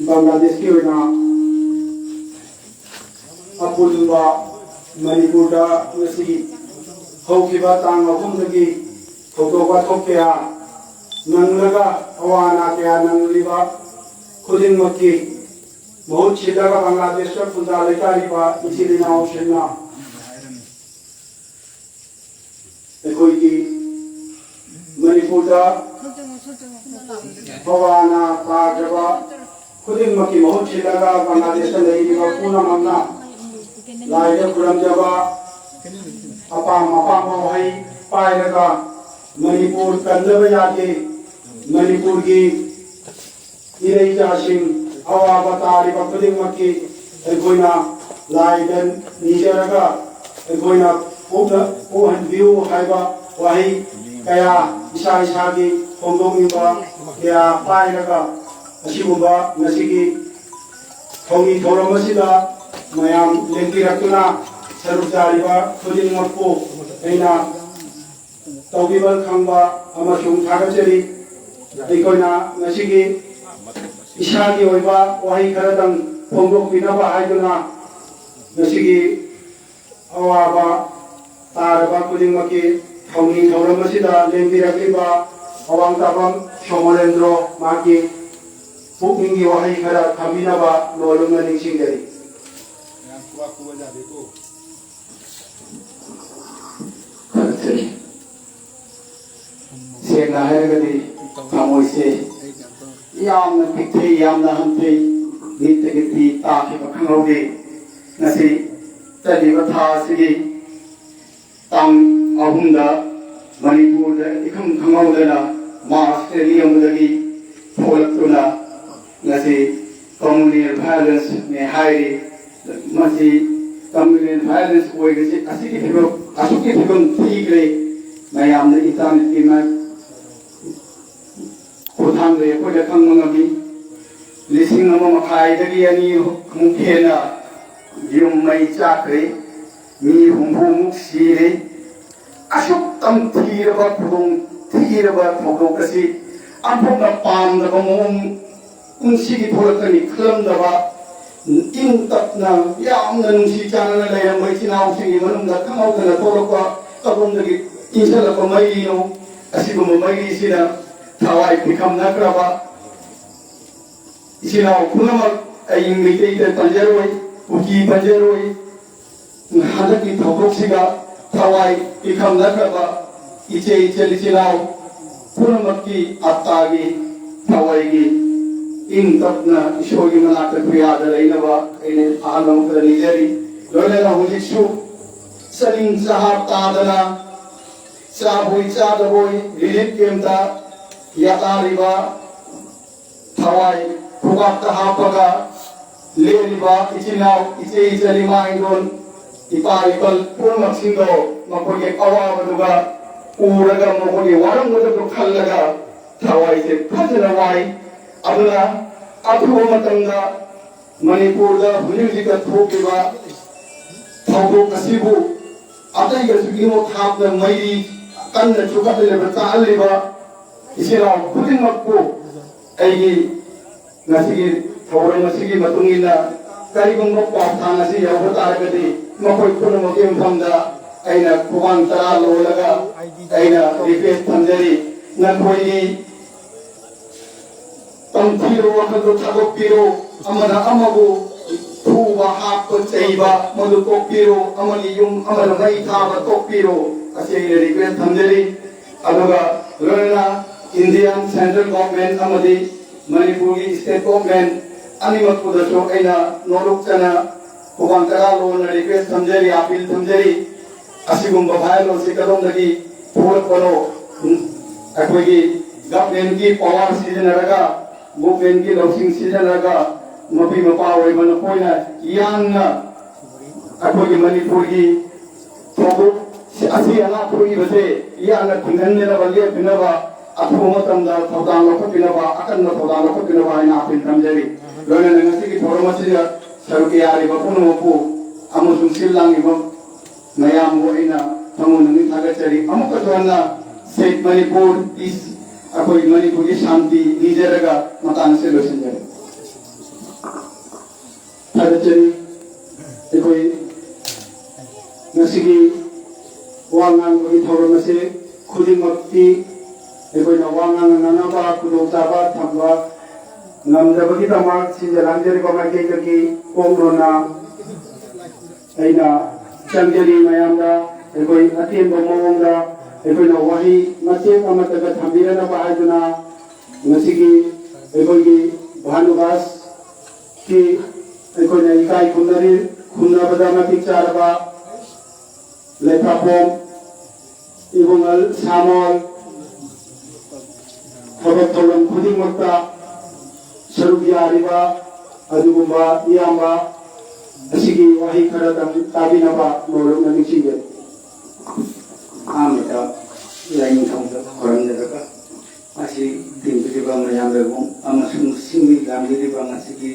ꯕꯪꯒ꯭ꯂꯥꯗꯦꯁꯀꯤ ꯑꯣꯏꯅ ꯑꯄꯨꯟꯕ ꯃꯅꯤꯄꯨꯔꯗ ꯉꯁꯤ ꯍꯧꯈꯤꯕ ꯇꯥꯡ ꯑꯍꯨꯝꯗꯒꯤ ꯊꯧꯗꯣꯛ ꯋꯥꯊꯣꯛ ꯀꯌꯥ ꯅꯪꯂꯒ ꯑꯋꯥ ꯑꯅꯥ ꯀꯌꯥ ꯅꯪꯂꯤꯕ ꯈꯨꯗꯤꯡꯃꯛꯀꯤ ꯃꯍꯨꯠ ꯁꯤꯜꯂꯒ ꯕꯪꯒ꯭ꯂꯥꯗꯦꯁꯇ ꯈꯨꯟꯗꯥ ꯂꯩꯇꯥꯔꯤꯕ ꯏꯆꯤꯜ ꯏꯅꯥꯎꯁꯤꯡꯅ ꯑꯩꯈꯣꯏꯒꯤ ꯃꯅꯤꯄꯨꯔꯗ ꯑꯋꯥ ꯑꯅꯥ ꯇꯥꯈ꯭ꯔꯕ ꯈꯨꯗꯤꯡꯃꯛꯀꯤ ꯃꯍꯨꯠ ꯁꯤꯜꯂꯒ ꯕꯪꯒ꯭ꯂꯥꯗꯦꯁꯇ ꯂꯩꯔꯤꯕ ꯄꯨꯝꯅꯃꯛꯅ ꯂꯥꯏꯗ ꯈꯨꯔꯨꯝꯖꯕ ꯑꯄꯥꯝ ꯑꯄꯥꯝꯕ ꯋꯥꯍꯩ ꯄꯥꯏꯔꯒ ꯃꯅꯤꯄꯨꯔ ꯀꯟꯗꯕ ꯌꯥꯗꯦ, ꯃꯅꯤꯄꯨꯔꯒꯤ ꯏꯔꯩꯆꯥꯁꯤꯡ ꯑꯋꯥꯕ ꯇꯥꯔꯤꯕ ꯈꯨꯗꯤꯡꯃꯛꯀꯤ ꯑꯩꯈꯣꯏꯅ ꯂꯥꯏꯗ ꯅꯤꯖꯔꯒ ꯑꯩꯈꯣꯏꯅ ꯄꯣꯛꯅ-, ꯄꯣꯛꯍꯟꯕꯤꯌꯨ ꯍꯥꯏꯕ ꯋꯥꯍꯩ ꯀꯌꯥ ꯏꯁꯥ ꯏꯁꯥꯒꯤ ꯐꯣꯡꯗꯣꯛꯅꯤꯡꯕ ꯀꯌꯥ ꯄꯥꯏꯔꯒ ꯑꯁꯤꯒꯨꯝꯕ ꯉꯁꯤꯒꯤ ꯊꯧꯅꯤ ꯊꯧꯔꯝ ꯑꯁꯤꯗ ꯃꯌꯥꯝ ꯂꯦꯡꯕꯤꯔꯛꯇꯨꯅ ꯁꯔꯨꯛ ꯌꯥꯔꯤꯕ ꯈꯨꯗꯤꯡꯃꯛꯄꯨ ꯑꯩꯅ ꯇꯧꯕꯤꯃꯜ ꯈꯪꯕ ꯑꯃꯁꯨꯡ ꯊꯥꯒꯠꯆꯔꯤ꯫ ꯑꯩꯈꯣꯏꯅ ꯉꯁꯤꯒꯤ ꯏꯁꯥꯒꯤ ꯑꯣꯏꯕ ꯋꯥꯍꯩ ꯈꯔꯗꯪ ꯐꯣꯡꯗꯣꯛꯄꯤꯅꯕ ꯍꯥꯏꯗꯨꯅ ꯉꯁꯤꯒꯤ ꯑꯋꯥꯕ ꯇꯥꯔꯕ ꯈꯨꯗꯤꯡꯃꯛꯀꯤ ꯊꯧꯅꯤ ꯊꯧꯔꯝ ꯑꯁꯤꯗ ꯂꯦꯡꯕꯤꯔꯛꯂꯤꯕ ꯑꯋꯥꯡ ꯇꯥꯐꯝ ꯁꯣꯃꯣꯔꯦꯟꯗ꯭ꯔꯣ, ꯃꯍꯥꯛꯀꯤ ꯄꯨꯛꯅꯤꯡꯒꯤ ꯋꯥꯍꯩ ꯈꯔ ꯊꯝꯕꯤꯅꯕ ꯅꯣꯜꯂꯨꯝꯅ ꯅꯤꯡꯁꯤꯡꯖꯔꯤ꯫ ꯈꯟꯖꯔꯤ꯫ ꯁꯦꯡꯅ ꯍꯥꯏꯔꯒꯗꯤ ꯊꯃꯣꯏꯁꯦ ꯌꯥꯝꯅ ꯄꯤꯛꯊꯩ, ꯌꯥꯝꯅ ꯍꯟꯊꯩ, ꯃꯤꯠꯇꯒꯤ ꯄꯤ ꯇꯥꯈꯤꯕ ꯈꯪꯍꯧꯗꯦ꯫ ꯉꯁꯤ ꯆꯠꯂꯤꯕ ꯊꯥ ꯑꯁꯤꯒꯤ ꯇꯥꯡ ꯑꯍꯨꯝꯗ ꯃꯅꯤꯄꯨꯔꯗ ꯏꯈꯪ ꯈꯪꯍꯧꯗꯅ ꯃꯥꯔꯁ ꯔꯦꯂꯤ ꯑꯃꯗꯒꯤ ꯊꯣꯛꯂꯛꯇꯨꯅ ꯉꯁꯤ ꯀꯝꯃꯨꯅꯦꯜ ꯚꯥꯏꯑꯣꯂꯦꯟꯁꯅꯦ ꯍꯥꯏꯔꯤ꯫ ꯃꯁꯤ ꯀꯝꯃꯨꯅꯦꯜ ꯚꯥꯏꯑꯣꯂꯦꯟꯁ ꯑꯣꯏꯕꯁꯤ ꯑꯁꯤꯒꯤ ꯐꯤꯕꯝ, ꯑꯁꯨꯛꯀꯤ ꯐꯤꯕꯝ ꯊꯤꯈ꯭ꯔꯦ꯫ ꯃꯌꯥꯝꯅ ꯏꯟꯇꯔꯅꯦꯠꯀꯤ ꯃꯥ-, ꯈꯨꯠꯊꯥꯡꯗ ꯑꯩꯈꯣꯏꯗ ꯈꯪꯕ ꯉꯝꯃꯤ꯫ ꯂꯤꯁꯤꯡ ꯑꯃ ꯃꯈꯥꯏꯗꯒꯤ ꯑꯅꯤꯃꯨꯛ ꯍꯦꯟꯅ ꯌꯨꯝ ꯃꯩ ꯆꯥꯛꯈ꯭ꯔꯦ, ꯃꯤ ꯍꯨꯝꯐꯨꯃꯨꯛ ꯁꯤꯔꯦ꯫ ꯑꯁꯨꯛ ꯇꯝꯊꯤꯔꯕ ꯈꯨꯗꯣꯡ ꯊꯤꯔꯕ ꯊꯧꯗꯣꯛ ꯑꯁꯤ ꯑꯣꯟꯊꯣꯛꯅ ꯄꯥꯝꯗꯕ ꯃꯑꯣꯡ ꯄꯨꯟꯁꯤꯒꯤ ꯊꯣꯛꯂꯛꯀꯅꯤ ꯈꯜꯂꯝꯗꯕ, ꯏꯪ ꯇꯞꯅ ꯌꯥꯝꯅ ꯅꯨꯡꯁꯤ ꯆꯥꯟꯅꯅ ꯂꯩꯔꯝꯕ ꯏꯆꯤꯟ ꯏꯅꯥꯎꯁꯤꯡꯒꯤ ꯃꯅꯨꯡꯗ ꯈꯪꯍꯧꯗꯅ ꯊꯣꯛꯂꯛꯄ, ꯀꯗꯣꯝꯗꯒꯤ ꯏꯟꯁꯤꯜꯂꯛꯄ ꯃꯩꯔꯤꯅꯣ? ꯑꯁꯤꯒꯨꯝꯕ ꯃꯩꯔꯤꯁꯤꯅ ꯊꯋꯥꯏ ꯄꯤꯈꯝꯅꯈ꯭ꯔꯕ ꯏꯆꯤꯟ ꯏꯅꯥꯎ ꯄꯨꯝꯅꯃꯛ, ꯑꯩ ꯃꯩꯇꯩꯗ ꯄꯟꯖꯔꯣꯏ, ꯀꯨꯀꯤ ꯄꯟꯖꯔꯣꯏ, ꯍꯟꯗꯛꯀꯤ ꯊꯧꯗꯣꯛꯁꯤꯗ ꯊꯋꯥꯏ ꯄꯤꯈꯝꯅꯈ꯭ꯔꯕ ꯏꯆꯦ ꯏꯆꯜ ꯏꯆꯤꯟ ꯏꯅꯥꯎ ꯄꯨꯝꯅꯃꯛꯀꯤ ꯑꯠꯇꯥꯒꯤ ꯊꯋꯥꯏꯒꯤ ꯏꯪ ꯇꯞꯅ ꯏꯁꯣꯔꯒꯤ ꯃꯅꯥꯛꯇ ꯀ꯭ꯔꯤꯌꯥꯗ ꯂꯩꯅꯕ ꯑꯩꯅ ꯑꯍꯥꯟꯕ ꯃꯛꯇꯗ ꯅꯤꯖꯔꯤ꯫ ꯂꯣꯏꯅꯅ ꯍꯧꯖꯤꯛꯁꯨ ꯆꯥꯅꯤꯡ ꯆꯍꯥ ꯇꯥꯗꯅ ꯆꯥꯕꯣꯏ ꯆꯥꯗꯕꯣꯏ ꯔꯤꯂꯤꯐ ꯀꯦꯝꯞꯇ ꯌꯥꯇꯥꯔꯤꯕ ꯊꯋꯥꯏ ꯈꯨꯕꯥꯛꯇ ꯍꯥꯞꯄꯒ ꯂꯦꯜꯂꯤꯕ ꯏꯆꯤꯟ ꯏꯅꯥꯎ, ꯏꯆꯦ ꯏꯆꯜ, ꯏꯃꯥ ꯏꯟꯗꯣꯟ, ꯏꯄꯥ ꯏꯄꯜ ꯄꯨꯝꯅꯃꯛꯁꯤꯡꯗꯣ ꯃꯈꯣꯏꯒꯤ ꯑꯋꯥꯕꯗꯨꯒ ꯎꯔꯒ, ꯃꯈꯣꯏꯒꯤ ꯋꯥꯔꯝꯕꯗꯨ ꯈꯜꯂꯒ ꯊꯋꯥꯏꯁꯦ ꯐꯖꯅ ꯋꯥꯏ꯫ ꯑꯗꯨꯅ ꯑꯊꯨꯕ ꯃꯇꯝꯗ ꯃꯅꯤꯄꯨꯔꯗ ꯍꯧꯖꯤꯛ ꯍꯧꯖꯤꯛꯇ ꯊꯣꯛꯂꯤꯕ ꯊꯧꯗꯣꯛ ꯑꯁꯤꯕꯨ ꯑꯇꯩꯒꯁꯨ ꯏꯅꯣꯠ ꯍꯥꯞꯅ ꯃꯩꯔꯤ ꯀꯟꯅ ꯆꯨꯈꯠꯂꯤꯕ, ꯆꯥꯍꯜꯂꯤꯕ ꯏꯆꯤꯜ ꯏꯅꯥꯎ ꯈꯨꯗꯤꯡꯃꯛꯄꯨ ꯑꯩꯒꯤ ꯉꯁꯤꯒꯤ ꯊꯧꯔꯝ ꯑꯁꯤꯒꯤ ꯃꯇꯨꯡ ꯏꯟꯅ ꯀꯔꯤꯒꯨꯝꯕ ꯄꯥꯎꯊꯥꯡ ꯑꯁꯤ ꯌꯧꯕ ꯇꯥꯔꯒꯗꯤ ꯃꯈꯣꯏ ꯄꯨꯝꯅꯃꯛꯀꯤ ꯃꯐꯝꯗ ꯑꯩꯅ ꯈꯨꯕꯥꯡ ꯇꯔꯥ ꯂꯣꯜꯂꯒ ꯑꯩꯅ ꯔꯤꯀ꯭ꯋꯦꯁ ꯊꯝꯖꯔꯤ, ꯅꯈꯣꯏꯒꯤ ꯇꯝꯊꯤꯔꯣ, ꯋꯥꯈꯜꯗꯣ ꯊꯥꯗꯣꯛꯄꯤꯔꯣ꯫ ꯑꯃꯅ ꯑꯃꯕꯨ ꯐꯨꯕ, ꯍꯥꯠꯄ, ꯆꯩꯕ, ꯃꯗꯨ ꯇꯣꯛꯄꯤꯔꯣ꯫ ꯑꯃꯒꯤ ꯌꯨꯝ ꯑꯃꯅ ꯃꯩ ꯊꯥꯕ ꯇꯣꯛꯄꯤꯔꯣ꯫ ꯑꯁꯤ ꯑꯩꯅ ꯔꯤꯀ꯭ꯋꯦꯁ ꯊꯝꯖꯔꯤ꯫ ꯑꯗꯨꯒ ꯂꯣꯏꯅꯅ ꯏꯟꯗꯤꯌꯥꯟ ꯁꯦꯟꯇ꯭ꯔꯦꯜ ꯒꯣꯚꯔꯟꯃꯦꯟꯠ ꯑꯃꯗꯤ ꯃꯅꯤꯄꯨꯔꯒꯤ ꯁ꯭ꯇꯦꯠ ꯒꯣꯚꯔꯟꯃꯦꯟꯠ ꯑꯅꯤꯃꯛꯄꯨꯗꯁꯨ ꯑꯩꯅ ꯅꯣꯂꯨꯛꯆꯅ ꯈꯨꯕꯥꯡ ꯇꯔꯥ ꯂꯣꯟꯅ ꯔꯤꯀ꯭ꯋꯦꯁ ꯊꯝꯖꯔꯤ, ꯑꯄꯤꯜ ꯊꯝꯖꯔꯤ꯫ ꯑꯁꯤꯒꯨꯝꯕ ꯚꯥꯏꯔꯦꯜ ꯑꯁꯤ ꯀꯗꯣꯝꯗꯒꯤ ꯊꯣꯛꯂꯛꯄꯅꯣ? ꯑꯩꯈꯣꯏꯒꯤ ꯒꯚꯔꯟꯃꯦꯟꯠꯀꯤ ꯄꯋꯥꯔ ꯁꯤꯖꯤꯟꯅꯔꯒ, ꯒꯚꯔꯟꯃꯦꯟꯠꯀꯤ ꯂꯧꯁꯤꯡ ꯁꯤꯖꯤꯟꯅꯔꯒ ꯃꯄꯤ ꯃꯄꯥ ꯑꯣꯏꯕ ꯅꯈꯣꯏꯅ ꯌꯥꯝꯅ ꯑꯩꯈꯣꯏꯒꯤ ꯃꯅꯤꯄꯨꯔꯒꯤ ꯊꯧꯗꯣꯛ ꯑꯁꯤ ꯑꯅꯥ ꯊꯣꯛꯏꯕꯁꯦ ꯌꯥꯝꯅ ꯊꯤꯡꯍꯟꯗꯅꯕ, ꯂꯦꯞꯄꯤꯅꯕ ꯑꯊꯨꯕ ꯃꯇꯝꯗ ꯊꯧꯗꯥꯡ ꯂꯧꯈꯠꯄꯤꯅꯕ, ꯑꯀꯟꯕ ꯊꯧꯗꯥꯡ ꯂꯧꯈꯠꯄꯤꯅꯕ ꯍꯥꯏꯅ ꯑꯄꯤꯜ ꯊꯝꯖꯔꯤ꯫ ꯂꯣꯏꯅꯅ ꯉꯁꯤꯒꯤ ꯊꯧꯔꯝ ꯑꯁꯤꯗ ꯁꯔꯨꯛ ꯌꯥꯔꯤꯕ ꯄꯨꯝꯅꯃꯛꯄꯨ ꯑꯃꯁꯨꯡ ꯁꯤꯜ ꯂꯥꯡꯂꯤꯕ ꯃꯌꯥꯝꯕꯨ ꯑꯩꯅ ꯊꯃꯣꯏ ꯅꯨꯡꯗꯒꯤ ꯊꯥꯒꯠꯆꯔꯤ꯫ ꯑꯃꯨꯛꯀꯁꯨ ꯍꯟꯅ ꯁꯦꯠ ꯃꯅꯤꯄꯨꯔ ꯄꯤꯁ, ꯑꯩꯈꯣꯏ ꯃꯅꯤꯄꯨꯔꯒꯤ ꯁꯥꯟꯇꯤ ꯅꯤꯖꯔꯒ ꯃꯇꯥꯡ ꯑꯁꯤ ꯂꯣꯏꯁꯤꯟꯖꯔꯦ꯫ ꯊꯥꯒꯠꯆꯔꯤ꯫ ꯑꯩꯈꯣꯏ ꯉꯁꯤꯒꯤ ꯋꯥ ꯉꯥꯡꯕꯒꯤ ꯊꯧꯔꯝ ꯑꯁꯤ ꯈꯨꯗꯤꯡꯃꯛꯇꯤ ꯑꯩꯈꯣꯏꯅ ꯋꯥ ꯉꯥꯡꯅꯅꯕ ꯈꯨꯗꯣꯡꯆꯥꯕ ꯊꯝꯕ ꯉꯝꯗꯕꯒꯤꯗꯃꯛ ꯁꯤꯟꯖ ꯂꯥꯡꯖꯔꯤꯕ ꯃꯥꯏꯀꯩꯗꯒꯤ ꯀꯣꯛ ꯅꯣꯟꯅ ꯑꯩꯅ ꯆꯪꯖꯔꯤ꯫ ꯃꯌꯥꯝꯗ ꯑꯩꯈꯣꯏ ꯑꯇꯦꯟꯕ ꯃꯑꯣꯡꯗ ꯑꯩꯈꯣꯏꯅ ꯋꯥꯍꯩ ꯃꯇꯦꯛ ꯑꯃꯠꯇꯒ ꯊꯝꯕꯤꯔꯅꯕ ꯍꯥꯏꯗꯨꯅ ꯉꯁꯤꯒꯤ ꯑꯩꯈꯣꯏꯒꯤ ꯚꯥꯅꯨꯒꯥꯁꯀꯤ ꯑꯩꯈꯣꯏꯅ ꯏꯀꯥꯏ ꯈꯨꯝꯅꯔꯤ, ꯈꯨꯝꯅꯕꯗ ꯃꯇꯤꯛ ꯆꯥꯔꯕ ꯂꯩꯐꯥꯐꯣꯝ ꯏꯕꯨꯡꯉꯜ ꯁꯥꯃꯣꯜ ꯊꯕꯛ ꯊꯧꯔꯝ ꯈꯨꯗꯤꯡꯃꯛꯇ ꯁꯔꯨꯛ ꯌꯥꯔꯤꯕ ꯑꯗꯨꯒꯨꯝꯕ ꯏꯌꯥꯝꯕ ꯑꯁꯤꯒꯤ ꯋꯥꯍꯩ ꯈꯔꯗꯪ ꯇꯥꯕꯤꯅꯕ ꯅꯣꯂꯨꯛꯅ ꯅꯤꯡꯁꯤꯡꯖꯔꯤ꯫ ꯑꯍꯥꯟꯕꯗ ꯂꯥꯏꯅꯤꯡꯊꯧꯗ ꯈꯨꯔꯨꯝꯖꯔꯒ ꯃꯁꯤ ꯇꯤꯟꯕꯤꯔꯤꯕ ꯃꯌꯥꯝꯗꯕꯨ ꯑꯃꯁꯨꯡ ꯁꯤꯟꯕꯤ ꯂꯥꯡꯕꯤꯔꯤꯕ ꯉꯁꯤꯒꯤ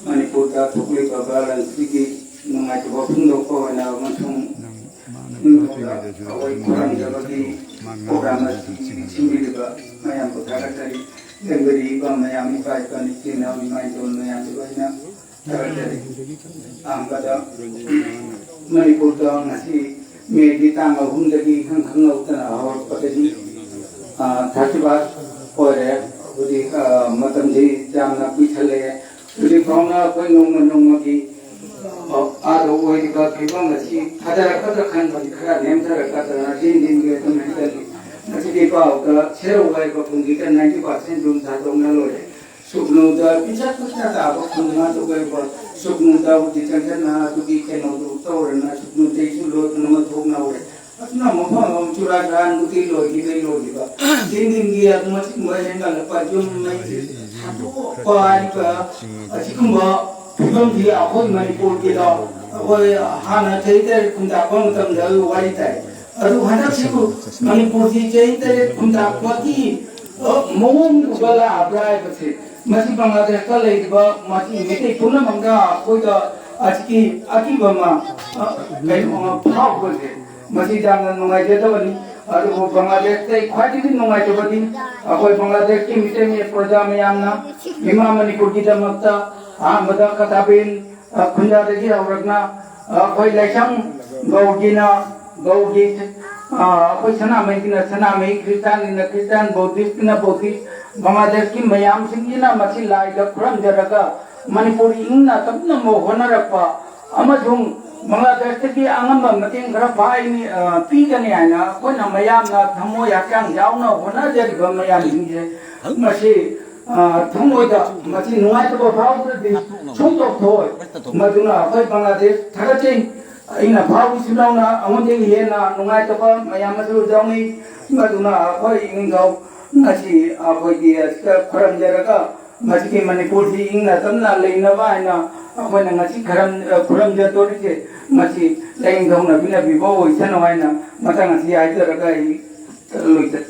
ꯃꯅꯤꯄꯨꯔꯗ ꯊꯣꯛꯂꯤꯕ ꯚꯥꯏꯔꯦꯜ ꯑꯁꯤꯒꯤ ꯅꯨꯡꯉꯥꯏꯇꯕ ꯐꯣꯡꯗꯣꯛꯄ ꯑꯣꯏꯅ ꯑꯃꯁꯨꯡ ꯅꯤꯡꯊꯧꯗ ꯑꯩꯈꯣꯏ ꯈꯨꯔꯨꯝꯖꯕꯒꯤ ꯄ꯭ꯔꯣꯒ꯭ꯔꯥꯝ ꯑꯁꯤ ꯁꯤꯟꯕꯤꯔꯤꯕ ꯃꯌꯥꯝꯕꯨ ꯊꯥꯒꯠꯆꯔꯤ꯫ ꯂꯦꯡꯕꯤꯔꯤꯕ ꯃꯌꯥꯝ, ꯏꯄꯥ ꯏꯄꯥ, ꯏꯆꯤꯟ ꯏꯅꯥꯎ, ꯏꯃꯥ ꯏꯇꯣꯟ ꯃꯌꯥꯝꯗꯨ ꯑꯩꯅ ꯊꯥꯒꯠꯆꯔꯤ꯫ ꯑꯍꯥꯟꯕꯗ ꯃꯅꯤꯄꯨꯔꯗ ꯉꯁꯤ ꯃꯦꯒꯤ ꯇꯥꯡ ꯑꯍꯨꯝꯗꯒꯤ ꯏꯈꯪ ꯈꯪꯍꯧꯗꯅ ꯍꯧꯔꯛꯄꯗꯒꯤ, ꯑ, ꯊꯥꯔꯇꯤ ꯐꯥꯏꯚ ꯑꯣꯏꯔꯦ꯫ ꯍꯧꯖꯤꯛ, ꯑ, ꯃꯇꯝꯗꯤ ꯌꯥꯝꯅ ꯀꯨꯏꯁꯜꯂꯛꯑꯦ꯫ ꯍꯧꯖꯤꯛ ꯐꯥꯎꯅ ꯑꯩꯈꯣꯏ ꯅꯣꯡꯃ ꯅꯣꯡꯃꯒꯤ, ꯑ, ꯑꯥꯗ ꯑꯣꯏꯔꯤꯕ ꯐꯤꯕꯝ ꯑꯁꯤ ꯐꯖꯔꯛꯀꯗ꯭ꯔꯥ ꯈꯟꯕꯅꯤ, ꯈꯔ ꯅꯦꯝꯊꯔꯛꯀꯗ꯭ꯔꯥ, ꯗꯤꯟ ꯗꯤꯟꯒꯤ ꯑꯗꯨꯝ ꯍꯦꯟꯒꯠꯂꯤ꯫ ꯃꯁꯤꯒꯤ ꯄꯥꯎꯗ ꯁꯦꯔꯧ ꯍꯥꯏꯕ ꯈꯨꯟꯒꯤꯗ ꯅꯥꯏꯟꯇꯤ ꯄꯥꯔꯁꯦꯟ ꯌꯨꯝ ꯁꯥꯗꯣꯛꯅ ꯂꯣꯏꯔꯦ꯫ ꯁꯨꯛꯅꯨꯗ ꯄꯤꯁꯛ ꯄꯤꯛꯅ ꯇꯥꯕ ꯈꯨꯟ ꯑꯗꯨꯒ ꯁꯨꯛꯅꯨꯗ ꯍꯧꯖꯤꯛ ꯆꯪꯁꯤꯟꯅ ꯑꯗꯨꯒꯤ ꯀꯩꯅꯣꯗꯨ ꯇꯧꯔꯅ ꯁꯨꯛꯅꯨꯗꯩꯁꯨ ꯂꯣꯠꯇꯅ ꯊꯣꯛꯅꯍꯧꯔꯦ꯫ ꯑꯗꯨꯅ ꯃꯐꯝ ꯑꯃ ꯆꯨꯔꯥꯆꯥꯟꯄꯨꯔꯒꯤ ꯂꯣꯏꯈꯤꯕꯩ ꯂꯣꯏꯈꯤꯕ꯫ ꯆꯤꯡ ꯆꯤꯡꯒꯤ ꯑꯗꯨꯝ ꯑꯁꯤꯒꯨꯝꯕ ꯍꯦꯟꯒꯠꯂꯛꯄ ꯌꯨꯝ ꯃꯩ ꯊꯥꯗꯣꯛꯄ ꯍꯥꯏꯔꯤꯕ ꯑꯁꯤꯒꯨꯝꯕ ꯐꯤꯕꯝꯁꯤ ꯑꯩꯈꯣꯏ ꯃꯅꯤꯄꯨꯔꯒꯤꯗ ꯑꯩꯈꯣꯏ ꯍꯥꯟꯅ ꯆꯍꯤ ꯇꯔꯦꯠ ꯀꯨꯟ ꯇꯥꯛꯄ ꯃꯇꯝꯗ ꯋꯥꯔꯤ ꯇꯥꯏ꯫ ꯑꯗꯨ ꯍꯟꯗꯛꯁꯤꯕꯨ ꯃꯅꯤꯄꯨꯔꯁꯤ ꯆꯍꯤ ꯇꯔꯦꯠ ꯀꯨꯟ ꯇꯥꯛꯄꯒꯤ, ꯑ, ꯃꯑꯣꯡꯗꯨꯒ ꯂꯥꯛꯑꯕ꯭ꯔꯥ ꯍꯥꯏꯕꯁꯦ, ꯃꯁꯤ ꯕꯪꯒ꯭ꯂꯥꯗꯦꯁꯇ ꯂꯩꯔꯤꯕ ꯃꯁꯤ ꯃꯤꯇꯩ ꯄꯨꯝꯅꯃꯛꯅ ꯑꯩꯈꯣꯏꯗ ꯑꯁꯤꯒꯤ ꯑꯀꯤꯕ ꯑꯃ, ꯑ, ꯀꯩꯅꯣ ꯑꯃ ꯐꯥꯎꯕꯁꯦ, ꯃꯁꯤ ꯌꯥꯝꯅ ꯅꯨꯡꯉꯥꯏꯖꯗꯕꯅꯤ꯫ ꯑꯗꯨꯕꯨ ꯕꯪꯒ꯭ꯂꯥꯗꯦꯁꯇ ꯈ꯭ꯋꯥꯏꯗꯒꯤ ꯅꯨꯡꯉꯥꯏꯇꯕꯗꯤ ꯑꯩꯈꯣꯏ ꯕꯪꯒ꯭ꯂꯥꯗꯦꯁꯀꯤ ꯃꯤꯇꯩ ꯃꯌꯦꯛ ꯄ꯭ꯔꯖꯥ ꯃꯌꯥꯝꯅ ꯏꯃꯥ ꯃꯅꯤꯄꯨꯔꯒꯤꯗꯃꯛꯇ ꯑꯍꯥꯟꯕꯗ ꯀꯇꯥꯕꯤꯟ, ꯑ, ꯈꯨꯟꯖꯥꯗꯒꯤ ꯍꯧꯔꯛꯅ, ꯑ, ꯑꯩꯈꯣꯏ ꯂꯥꯏꯁꯪ ꯒꯧꯒꯤꯅ ꯒꯧꯒꯤ, ꯑ, ꯑꯩꯈꯣꯏ ꯁꯅꯥꯃꯍꯤꯒꯤꯅ ꯁꯅꯥꯃꯍꯤ, ꯈ꯭ꯔꯤꯁꯇꯥꯟꯒꯤꯅ ꯈ꯭ꯔꯤꯁꯇꯥꯟ, ꯕꯧꯙꯤꯁꯀꯤꯅ ꯕꯧꯙꯤꯁ, ꯕꯪꯒ꯭ꯂꯥꯗꯦꯁꯀꯤ ꯃꯌꯥꯝꯁꯤꯡꯁꯤꯅ ꯃꯁꯤ ꯂꯥꯏꯗ ꯈꯨꯔꯨꯝꯖꯔꯒ ꯃꯅꯤꯄꯨꯔ ꯏꯪꯅ ꯇꯞꯅ ꯍꯣꯠꯅꯔꯛꯄ ꯑꯃꯁꯨꯡ ꯕꯪꯒ꯭ꯂꯥꯗꯦꯁꯇꯒꯤ ꯑꯉꯝꯕ ꯃꯇꯦꯡ ꯈꯔ ꯄꯥꯏꯅꯤ, ꯑ, ꯄꯤꯒꯅꯤ ꯍꯥꯏꯅ ꯑꯩꯈꯣꯏꯅ ꯃꯌꯥꯝꯅ ꯊꯃꯣꯏ ꯍꯛꯆꯥꯡ ꯌꯥꯎꯅ ꯍꯣꯠꯅꯖꯔꯤꯕ ꯃꯌꯥꯝꯁꯤꯡꯁꯦ ꯃꯁꯤ, ꯑ, ꯊꯃꯣꯏꯗ ꯃꯁꯤ ꯅꯨꯡꯉꯥꯏꯇꯕ ꯐꯥꯎꯗ꯭ꯔꯗꯤ ꯁꯨꯡꯇꯧ ꯊꯣꯛꯑꯣꯏ꯫ ꯃꯗꯨꯅ ꯑꯩꯈꯣꯏ ꯕꯪꯒ꯭ꯂꯥꯗꯦꯁ ꯊꯥꯒꯠꯆꯩ꯫ ꯑꯩꯅ ꯐꯥꯎꯕꯁꯨ ꯌꯥꯎꯅ ꯑꯩꯉꯣꯟꯗꯒꯤ ꯍꯦꯟꯅ ꯅꯨꯡꯉꯥꯏꯇꯕ ꯃꯌꯥꯝ ꯑꯃꯁꯨ ꯌꯥꯎꯅꯩ꯫ ꯃꯗꯨꯅ ꯑꯩꯈꯣꯏ ꯏꯅꯤꯡꯊꯧ ꯉꯁꯤ ꯑꯩꯈꯣꯏꯒꯤ ꯑꯁꯤꯗ ꯈꯨꯔꯝꯖꯔꯒ ꯃꯁꯤꯒꯤ ꯃꯅꯤꯄꯨꯔꯁꯤ ꯏꯪꯅ ꯇꯞꯅ ꯂꯩꯅꯕ ꯍꯥꯏꯅ ꯑꯩꯈꯣꯏꯅ ꯉꯁꯤ ꯈꯔꯝ-, ꯈꯨꯔꯝꯖꯗꯣꯔꯤꯁꯦ ꯃꯁꯤ ꯂꯥꯏꯅꯤꯡꯊꯧꯅ ꯄꯤꯅꯕꯤꯕ ꯑꯣꯏꯁꯅꯨ ꯍꯥꯏꯅ ꯃꯊꯪ ꯑꯁꯤ ꯍꯥꯏꯖꯔꯒ ꯑꯩ ꯂꯣꯏꯖꯔꯦ꯫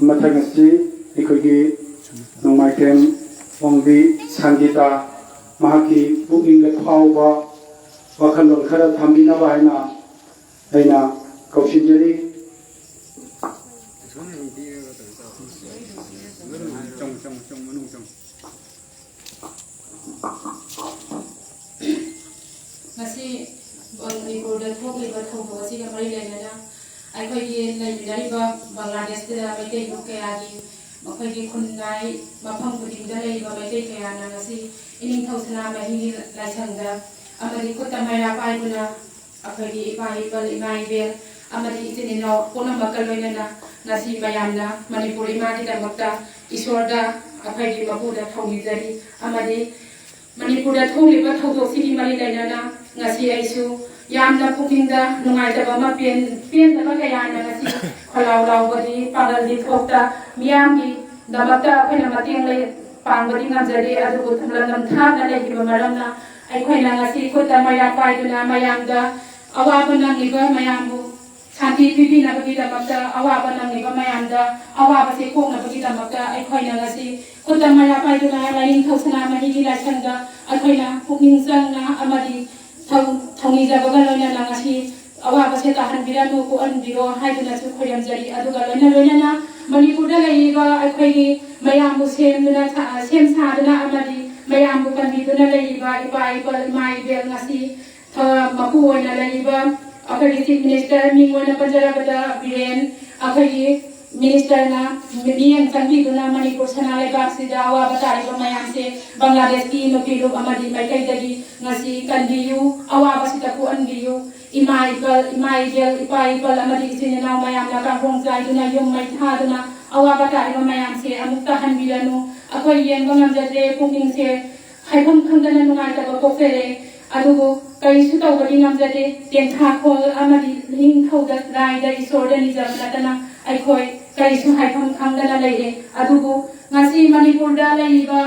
ꯃꯊꯪ ꯑꯁꯤ ꯑꯩꯈꯣꯏꯒꯤ ꯅꯣꯡꯃꯥꯏꯊꯦꯝ ꯑꯣꯡꯕꯤ ꯁꯪꯒꯤꯇꯥ, ꯃꯍꯥꯛꯀꯤ ꯄꯨꯛꯅꯤꯡꯗ ꯐꯥꯎꯕ ꯋꯥꯈꯜꯂꯣꯟ ꯈꯔ ꯊꯝꯕꯤꯅꯕ ꯍꯥꯏꯅ ꯑꯩꯅ ꯀꯧꯁꯤꯟꯖꯔꯤ꯫ ꯊꯧꯗꯣꯛ ꯑꯁꯤꯒ ꯃꯔꯤ ꯂꯩꯅꯅ ꯑꯩꯈꯣꯏꯒꯤ ꯂꯩꯃꯤꯟꯅꯔꯤꯕ ꯕꯪꯒ꯭ꯂꯥꯗꯦꯁꯇ ꯃꯩꯇꯩ ꯂꯨꯞ ꯀꯌꯥꯒꯤ, ꯃꯈꯣꯏꯒꯤ ꯈꯨꯟꯅꯥꯏ ꯃꯐꯝ ꯈꯨꯗꯤꯡꯗ ꯂꯩꯔꯤꯕ ꯃꯩꯇꯩ ꯀꯌꯥꯅ ꯉꯁꯤ ꯏꯅꯤꯡꯊꯧ ꯁꯅꯥꯃꯍꯤꯒꯤ ꯂꯥꯏꯁꯪꯗ ꯑꯃꯗꯤ ꯈꯨꯠꯇ ꯃꯩꯔꯥ ꯄꯥꯏꯗꯨꯅ ꯑꯩꯈꯣꯏꯒꯤ ꯏꯄꯥ ꯏꯄꯜ, ꯏꯃꯥ ꯏꯕꯦꯜ ꯑꯃꯗꯤ ꯏꯆꯤꯟ ꯏꯅꯥꯎ ꯄꯨꯝꯅꯃꯛꯀ ꯂꯣꯏꯅꯅ ꯉꯁꯤ ꯃꯌꯥꯝꯅ ꯃꯅꯤꯄꯨꯔ ꯏꯃꯥꯒꯤꯗꯃꯛꯇ ꯏꯁꯣꯔꯗ ꯑꯩꯈꯣꯏꯒꯤ ꯃꯄꯨꯗ ꯊꯧꯅꯤꯖꯔꯤ꯫ ꯑꯃꯗꯤ ꯃꯅꯤꯄꯨꯔꯗ ꯊꯣꯛꯂꯤꯕ ꯊꯧꯗꯣꯛꯁꯤꯒꯤ ꯃꯔꯤ ꯂꯩꯅꯅ ꯉꯁꯤ ꯑꯩꯁꯨ ꯌꯥꯝꯅ ꯄꯨꯛꯅꯤꯡꯗ ꯅꯨꯡꯉꯥꯏꯇꯕ ꯑꯃ, ꯄꯦꯟ-, ꯄꯦꯟꯗꯕ ꯀꯌꯥꯅ ꯉꯁꯤ ꯈꯣꯜꯂꯥꯎ ꯂꯥꯎꯕꯗꯤ, ꯄꯥꯡꯒꯜꯗꯤ ꯊꯣꯛꯇ, ꯃꯤꯌꯥꯝꯒꯤꯗꯃꯛꯇ ꯑꯩꯈꯣꯏꯅ ꯃꯇꯦꯡ ꯂꯩ-, ꯄꯥꯡꯕꯗꯤ ꯉꯝꯖꯗꯦ, ꯑꯗꯨꯕꯨ ꯊꯨꯡꯂꯝ ꯊꯥꯞꯅ ꯂꯩꯈꯤꯕ ꯃꯔꯝꯅ ꯑꯩꯈꯣꯏꯅ ꯉꯁꯤ ꯈꯨꯠꯇ ꯃꯩꯔꯥ ꯄꯥꯏꯗꯨꯅ ꯃꯌꯥꯝꯗ ꯑꯋꯥꯕ ꯅꯪꯂꯤꯕ ꯃꯌꯥꯝꯕꯨ ꯁꯥꯟꯇꯤ ꯄꯤꯕꯤꯅꯕꯒꯤꯗꯃꯛꯇ, ꯑꯋꯥꯕ ꯅꯪꯂꯤꯕ ꯃꯌꯥꯝꯗ ꯑꯋꯥꯕꯁꯦ ꯀꯣꯛꯅꯕꯒꯤꯗꯃꯛꯇ ꯑꯩꯈꯣꯏꯅ ꯉꯁꯤ ꯈꯨꯠꯇ ꯃꯩꯔꯥ ꯄꯥꯏꯗꯨꯅ ꯂꯥꯏꯅꯤꯡꯊꯧ ꯁꯅꯥꯃꯍꯤꯒꯤ ꯂꯥꯏꯁꯪꯗ ꯑꯩꯈꯣꯏꯅ ꯄꯨꯛꯅꯤꯡ ꯆꯪꯅ ꯑꯃꯗꯤ ꯊꯧ-, ꯊꯧꯅꯤꯖꯕꯒ ꯂꯣꯏꯅꯅ ꯉꯁꯤ ꯑꯋꯥꯕꯁꯦ ꯇꯥꯍꯟꯕꯤꯔꯅꯨ, ꯀꯣꯛꯍꯟꯕꯤꯔꯣ ꯍꯥꯏꯗꯨꯅꯁꯨ ꯈꯣꯏꯔꯝꯖꯔꯤ꯫ ꯑꯗꯨꯒ ꯂꯣꯏꯅ ꯂꯣꯏꯅꯅ ꯃꯅꯤꯄꯨꯔꯗ ꯂꯩꯔꯤꯕ ꯑꯩꯈꯣꯏꯒꯤ ꯃꯌꯥꯝꯕꯨ ꯁꯦꯝꯗꯨꯅ ꯁꯥ-, ꯁꯦꯝ ꯁꯥꯗꯨꯅ ꯑꯃꯗꯤ ꯃꯌꯥꯝꯕꯨ ꯀꯟꯕꯤꯗꯨꯅ ꯂꯩꯔꯤꯕ ꯏꯄꯥ ꯏꯄꯜ, ꯏꯃꯥ ꯏꯕꯦꯜ, ꯉꯁꯤ ꯊ-, ꯃꯄꯨ ꯑꯣꯏꯅ ꯂꯩꯔꯤꯕ ꯑꯩꯈꯣꯏꯒꯤ Chief Minister, ꯃꯤꯡ ꯑꯣꯏꯅ ꯄꯟꯖꯔꯕꯗ ꯕꯤꯔꯦꯟ, ꯑꯩꯈꯣꯏꯒꯤ Ministerꯅ ꯃꯤꯠꯌꯦꯡ ꯆꯪꯕꯤꯗꯨꯅ ꯃꯅꯤꯄꯨꯔ ꯁꯅꯥ ꯂꯩꯕꯥꯛꯁꯤꯗ ꯑꯋꯥꯕ ꯇꯥꯔꯤꯕ ꯃꯌꯥꯝꯁꯦ ꯕꯪꯒ꯭ꯂꯥꯗꯦꯁꯀꯤ ꯅꯨꯄꯤ ꯂꯨꯞ ꯑꯃꯗꯤ ꯃꯩꯇꯩꯗꯒꯤ ꯉꯁꯤ ꯀꯟꯕꯤꯌꯨ, ꯑꯋꯥꯕꯁꯤꯗ ꯀꯣꯛꯍꯟꯕꯤꯌꯨ꯫ ꯏꯃꯥ ꯏꯄꯜ, ꯏꯃꯥ ꯏꯕꯦꯜ, ꯏꯄꯥ ꯏꯄꯜ ꯑꯃꯗꯤ ꯏꯆꯤꯟ ꯏꯅꯥꯎ ꯃꯌꯥꯝꯅ ꯀꯥꯡꯈꯣꯡ ꯆꯥꯏꯗꯨꯅ ꯌꯨꯝ ꯃꯩ ꯊꯥꯗꯨꯅ ꯑꯋꯥꯕ ꯇꯥꯔꯤꯕ ꯃꯌꯥꯝꯁꯦ ꯑꯃꯨꯛꯇ ꯍꯟꯕꯤꯔꯅꯨ꯫ ꯑꯩꯈꯣꯏ ꯌꯦꯡꯕ ꯉꯝꯖꯗ꯭ꯔꯦ, ꯄꯨꯛꯅꯤꯡꯁꯦ ꯍꯥꯏꯐꯝ ꯈꯪꯗꯅ ꯅꯨꯡꯉꯥꯏꯇꯕ ꯄꯣꯛꯆꯔꯦ꯫ ꯑꯗꯨꯕꯨ ꯀꯔꯤꯁꯨ ꯇꯧꯕꯗꯤ ꯉꯝꯖꯗꯦ꯫ ꯇꯦꯟꯊꯥꯈꯣꯜ ꯑꯃꯗꯤ ꯏꯅꯤꯡꯊꯧꯗ ꯂꯥꯏꯗ ꯏꯁꯣꯔꯗ ꯅꯤꯖꯕ ꯅꯠꯇꯅ ꯑꯩꯈꯣꯏ ꯀꯔꯤꯁꯨ ꯍꯥꯏꯐꯝ ꯈꯪꯗꯅ ꯂꯩꯔꯦ꯫ ꯑꯗꯨꯕꯨ ꯉꯁꯤ ꯃꯅꯤꯄꯨꯔꯗ ꯂꯩꯔꯤꯕ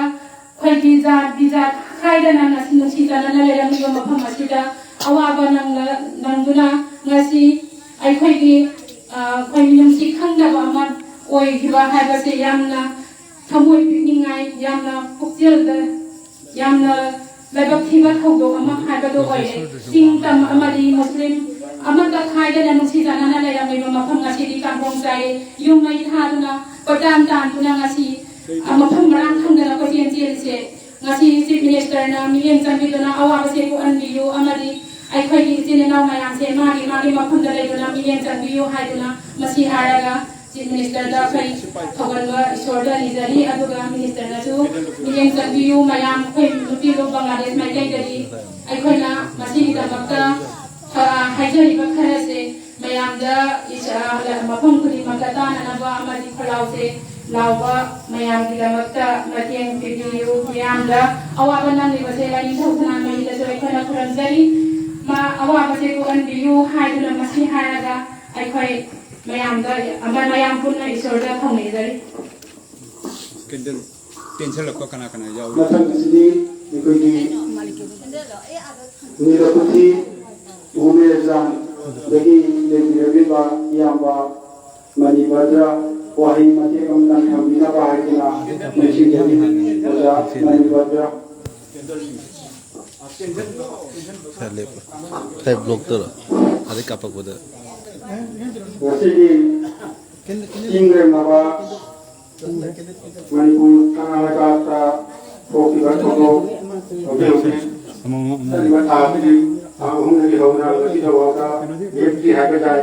ꯑꯩꯈꯣꯏꯒꯤ ꯖꯥꯠ ꯕꯤꯖꯥꯠ ꯈꯥꯏꯗꯅ ꯉꯁꯤ ꯅꯨꯡꯁꯤ ꯆꯥꯟꯅꯅ ꯂꯩꯔꯝꯂꯤꯕ ꯃꯐꯝ ꯑꯁꯤꯗ ꯑꯋꯥꯕ ꯅꯪꯂ-, ꯅꯪꯗꯨꯅ ꯉꯁꯤ ꯑꯩꯈꯣꯏꯒꯤ, ꯑ, ꯑꯩꯈꯣꯏ ꯃꯤꯅꯨꯡꯁꯤ ꯈꯪꯗꯕ ꯑꯃ ꯑꯣꯏꯈꯤꯕ ꯍꯥꯏꯕꯁꯦ ꯌꯥꯝꯅ ꯊꯃꯣꯏ ꯄꯤꯛꯅꯤꯡꯉꯥꯏ, ꯌꯥꯝꯅ ꯄꯨꯛꯆꯦꯜꯗ ꯌꯥꯝꯅ ꯂꯥꯏꯕꯛ ꯊꯤꯕ ꯊꯧꯗꯣꯛ ꯑꯃ ꯍꯥꯏꯕꯗꯨ ꯑꯣꯏꯔꯦ꯫ ꯆꯤꯡ ꯇꯝ ꯑꯃꯗꯤ ꯃꯨꯁꯂꯤꯝ ꯑꯃꯠꯇ ꯈꯥꯏꯗꯅ ꯅꯨꯡꯁꯤ ꯆꯥꯟꯅꯅ ꯂꯩꯔꯝꯂꯤꯕ ꯃꯐꯝ ꯑꯁꯤꯗꯤ ꯀꯥꯡꯈꯣꯡ ꯆꯥꯏꯔꯦ꯫ ꯌꯨꯝ ꯃꯩ ꯊꯥꯗꯨꯅ ꯀꯣꯏꯇꯥꯟ ꯇꯥꯟꯗꯨꯅ ꯉꯁꯤ ꯃꯐꯝ ꯃꯔꯥꯡ ꯈꯪꯗꯅ ꯀꯣꯏꯆꯦꯟ ꯆꯦꯜꯂꯤꯁꯦ, ꯉꯁꯤ Chief Ministerꯅ ꯃꯤꯠꯌꯦꯡ ꯆꯪꯕꯤꯗꯨꯅ ꯑꯋꯥꯕꯁꯦ ꯀꯣꯛꯍꯟꯕꯤꯌꯨ ꯑꯃꯗꯤ ꯑꯩꯈꯣꯏꯒꯤ ꯏꯆꯤꯟ ꯏꯅꯥꯎ ꯃꯌꯥꯝꯁꯦ ꯃꯥꯒꯤ ꯃꯥꯒꯤ ꯃꯐꯝꯗ ꯂꯩꯗꯨꯅ ꯃꯤꯠꯌꯦꯡ ꯆꯪꯕꯤꯌꯨ ꯍꯥꯏꯗꯨꯅ, ꯃꯁꯤ ꯍꯥꯏꯔꯒ Chief Minister ꯗ ꯑꯩꯈꯣꯏ ꯊꯧꯒꯟꯕ ꯏꯁꯣꯔꯗ ꯅꯤꯖꯔꯤ꯫ ꯑꯗꯨꯒ Minister ꯅꯁꯨ ꯃꯤꯠꯌꯦꯡ ꯆꯪꯕꯤꯌꯨ꯫ ꯃꯌꯥꯝ ꯑꯩꯈꯣꯏ ꯅꯨꯄꯤ ꯂꯣꯟ ꯕꯪꯒ꯭ꯂꯥꯗꯦꯁ ꯃꯥꯏꯀꯩꯗꯒꯤ ꯑꯩꯈꯣꯏꯅ ꯃꯁꯤꯒꯤꯗꯃꯛꯇ, ꯑ, ꯍꯥꯏꯖꯔꯤꯕ ꯈꯔꯁꯦ ꯃꯌꯥꯝꯗ ꯏꯁ-, ꯑ, ꯃꯐꯝ ꯈꯨꯗꯤꯡꯃꯛꯇ ꯇꯥꯟꯅꯅꯕ ꯑꯃꯗꯤ ꯈꯣꯜꯂꯥꯎꯁꯦ ꯂꯥꯎꯕ ꯃꯌꯥꯝꯒꯤꯗꯃꯛꯇ ꯃꯇꯦꯡ ꯄꯤꯕꯤꯌꯨ꯫ ꯃꯤꯌꯥꯝꯗ ꯑꯋꯥꯕ ꯅꯪꯂꯤꯕꯁꯦ ꯂꯥꯏꯅꯤꯡꯊꯧ ꯁꯅꯥꯃꯍꯤꯗꯁꯨ ꯑꯩꯈꯣꯏꯅ ꯈꯨꯔꯨꯝꯖꯔꯤ꯫ ꯃꯥ ꯑꯋꯥꯕꯁꯦ ꯀꯣꯛꯍꯟꯕꯤꯌꯨ ꯍꯥꯏꯗꯨꯅ ꯃꯁꯤ ꯍꯥꯏꯔꯒ ꯑꯩꯈꯣꯏ ꯃꯌꯥꯝꯗ, ꯃꯌꯥꯝ ꯄꯨꯟꯅ ꯏꯁꯣꯔꯗ ꯊꯧꯅꯤꯖꯔꯤ꯫ ꯀꯦꯟꯗꯜ ꯇꯦꯟꯁꯤꯜꯂꯛꯄ ꯀꯅꯥ ꯀꯅꯥ ꯌꯥꯎꯔꯤ? ꯃꯊꯪ ꯑꯁꯤꯗꯤ ꯑꯩꯈꯣꯏꯒꯤ ꯅꯤꯂꯀꯨꯊꯤ ꯎꯃꯦꯔꯖꯥꯟꯗꯒꯤ ꯂꯩꯕꯤꯔꯛꯂꯤꯕ ꯏꯌꯥꯝꯕ ꯃꯅꯤꯚꯗ꯭ꯔ ꯋꯥꯍꯩ ꯃꯇꯦꯛ ꯑꯃꯇꯪ ꯊꯝꯕꯤꯅꯕ ꯍꯥꯏꯗꯨꯅ ꯅꯤꯡꯁꯤꯡꯖꯔꯤ꯫ ꯑꯣꯖꯥ ꯃꯅꯤꯚꯗ꯭ꯔ꯫ ꯈꯔ ꯂꯦꯞꯄꯣ꯫ ꯉꯁꯥꯏ ꯕ꯭ꯂꯣꯛꯇꯔꯣ? ꯑꯗꯩ ꯀꯥꯞꯄꯛꯄꯗ꯫ ꯉꯁꯤꯒꯤ ꯆꯤꯡ ꯂꯦꯝꯂꯕ ꯃꯅꯤꯄꯨꯔ ꯀꯪꯂꯥ ꯂꯩꯕꯥꯛꯇ ꯊꯣꯛꯈꯤꯕ ꯊꯧꯗꯣꯛ ꯍꯧꯖꯤꯛ ꯍꯧꯖꯤꯛ ꯆꯠꯂꯤꯕ ꯊꯥ ꯑꯁꯤꯒꯤ ꯇꯥꯡ ꯑꯍꯨꯝꯗꯒꯤ ꯍꯧꯅ ꯉꯁꯤ ꯐꯥꯎꯕꯗ ꯂꯦꯞꯇ꯭ꯔꯤ ꯍꯥꯏꯕ ꯇꯥꯏ꯫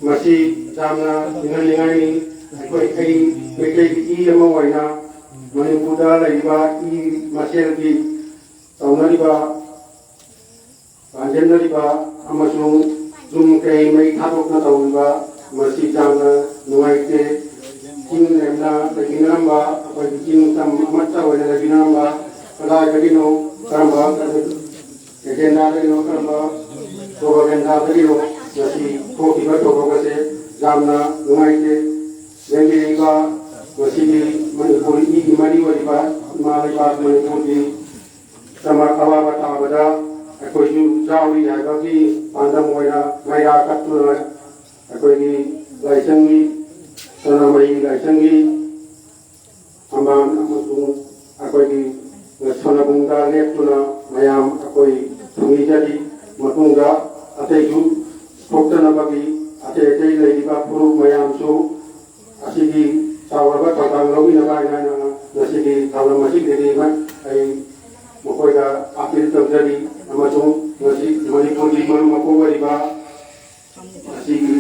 ꯃꯁꯤ ꯌꯥꯝꯅ ꯏꯪꯍꯟꯅꯤꯡꯉꯥꯏꯅꯤ꯫ ꯑꯩꯈꯣꯏ, ꯑꯩ ꯃꯩꯇꯩꯒꯤ ꯏ ꯑꯃ ꯑꯣꯏꯅ ꯃꯅꯤꯄꯨꯔꯗ ꯂꯩꯔꯤꯕ ꯏ ꯃꯁꯦꯜꯒꯤ ꯇꯧꯅꯔꯤꯕ ꯄꯥꯟꯖꯟꯅꯔꯤꯕ ꯑꯃꯁꯨꯡ ꯌꯨꯝ ꯀꯩ ꯃꯩ ꯊꯥꯗꯣꯛꯅ ꯇꯧꯔꯤꯕ ꯃꯁꯤ ꯌꯥꯝꯅ ꯅꯨꯡꯉꯥꯏꯇꯦ꯫ ꯆꯤꯡ ꯂꯦꯝꯅ ꯂꯩꯃꯤꯟꯅꯔꯝꯕ ꯑꯩꯈꯣꯏꯒꯤ ꯆꯤꯡ ꯇꯝ ꯑꯃꯠꯇ ꯑꯣꯏꯅ ꯂꯩꯃꯤꯟꯅꯔꯝꯕ ꯀꯗꯥꯏꯗꯒꯤꯅꯣ, ꯀꯔꯝꯕ ꯑꯦꯖꯦꯟꯗꯥꯗꯒꯤꯅꯣ, ꯀꯔꯝꯕ ꯄ꯭ꯔꯣꯄꯥꯒꯦꯟꯗꯥꯗꯒꯤꯅꯣ ꯉꯁꯤ ꯊꯣꯛꯈꯤꯕ ꯊꯧꯗꯣꯛ ꯑꯁꯦ ꯌꯥꯝꯅ ꯅꯨꯡꯉꯥꯏꯇꯦ꯫ ꯂꯦꯡꯕꯤꯔꯤꯕ ꯉꯁꯤꯒꯤ ꯃꯅꯤꯄꯨꯔ ꯏꯒꯤ ꯃꯔꯤ ꯑꯣꯏꯔꯤꯕ ꯏꯃꯥ ꯂꯩꯕꯥꯛ ꯃꯅꯤꯄꯨꯔꯒꯤ ꯗꯃꯛ ꯑꯋꯥꯕ ꯇꯥꯕꯗ ꯑꯩꯈꯣꯏꯁꯨ ꯌꯥꯎꯔꯤ ꯍꯥꯏꯕꯒꯤ ꯄꯥꯟꯗꯝ ꯑꯣꯏꯅ ꯃꯩꯔꯥ ꯀꯠꯇꯨꯅ ꯑꯩꯈꯣꯏꯒꯤ ꯂꯥꯏꯁꯪꯒꯤ, ꯁꯅꯥꯃꯍꯤ ꯂꯥꯏꯁꯪꯒꯤ ꯊꯝꯕꯥꯜ ꯑꯃꯁꯨꯡ ꯑꯩꯈꯣꯏꯒꯤ ꯁꯣꯅꯕꯨꯡꯗ ꯂꯦꯞꯇꯨꯅ ꯃꯌꯥꯝ ꯑꯩꯈꯣꯏ ꯊꯧꯅꯤꯖꯔꯤ꯫ ꯃꯇꯨꯡꯗ ꯑꯇꯩꯁꯨ ꯊꯣꯛꯇꯅꯕꯒꯤ ꯑꯇꯩ ꯑꯇꯩ ꯂꯩꯔꯤꯕ ꯐꯨꯔꯨꯞ ꯃꯌꯥꯝꯁꯨ ꯑꯁꯤꯒꯤ ꯆꯥꯎꯔꯕ ꯊꯧꯗꯥꯡ ꯂꯧꯕꯤꯅꯕ ꯍꯥꯏꯅ ꯉꯁꯤꯒꯤ ꯊꯧꯔꯝ ꯑꯁꯤꯗꯒꯤ ꯑꯩ ꯃꯈꯣꯏꯗ ꯑꯥꯄꯤꯜ ꯇꯧꯖꯔꯤ ꯑꯃꯁꯨꯡ ꯃꯁꯤ ꯃꯅꯤꯄꯨꯔꯒꯤ ꯃꯔꯨ ꯃꯀꯣꯛ ꯑꯣꯏꯔꯤꯕ ꯑꯁꯤꯒꯤ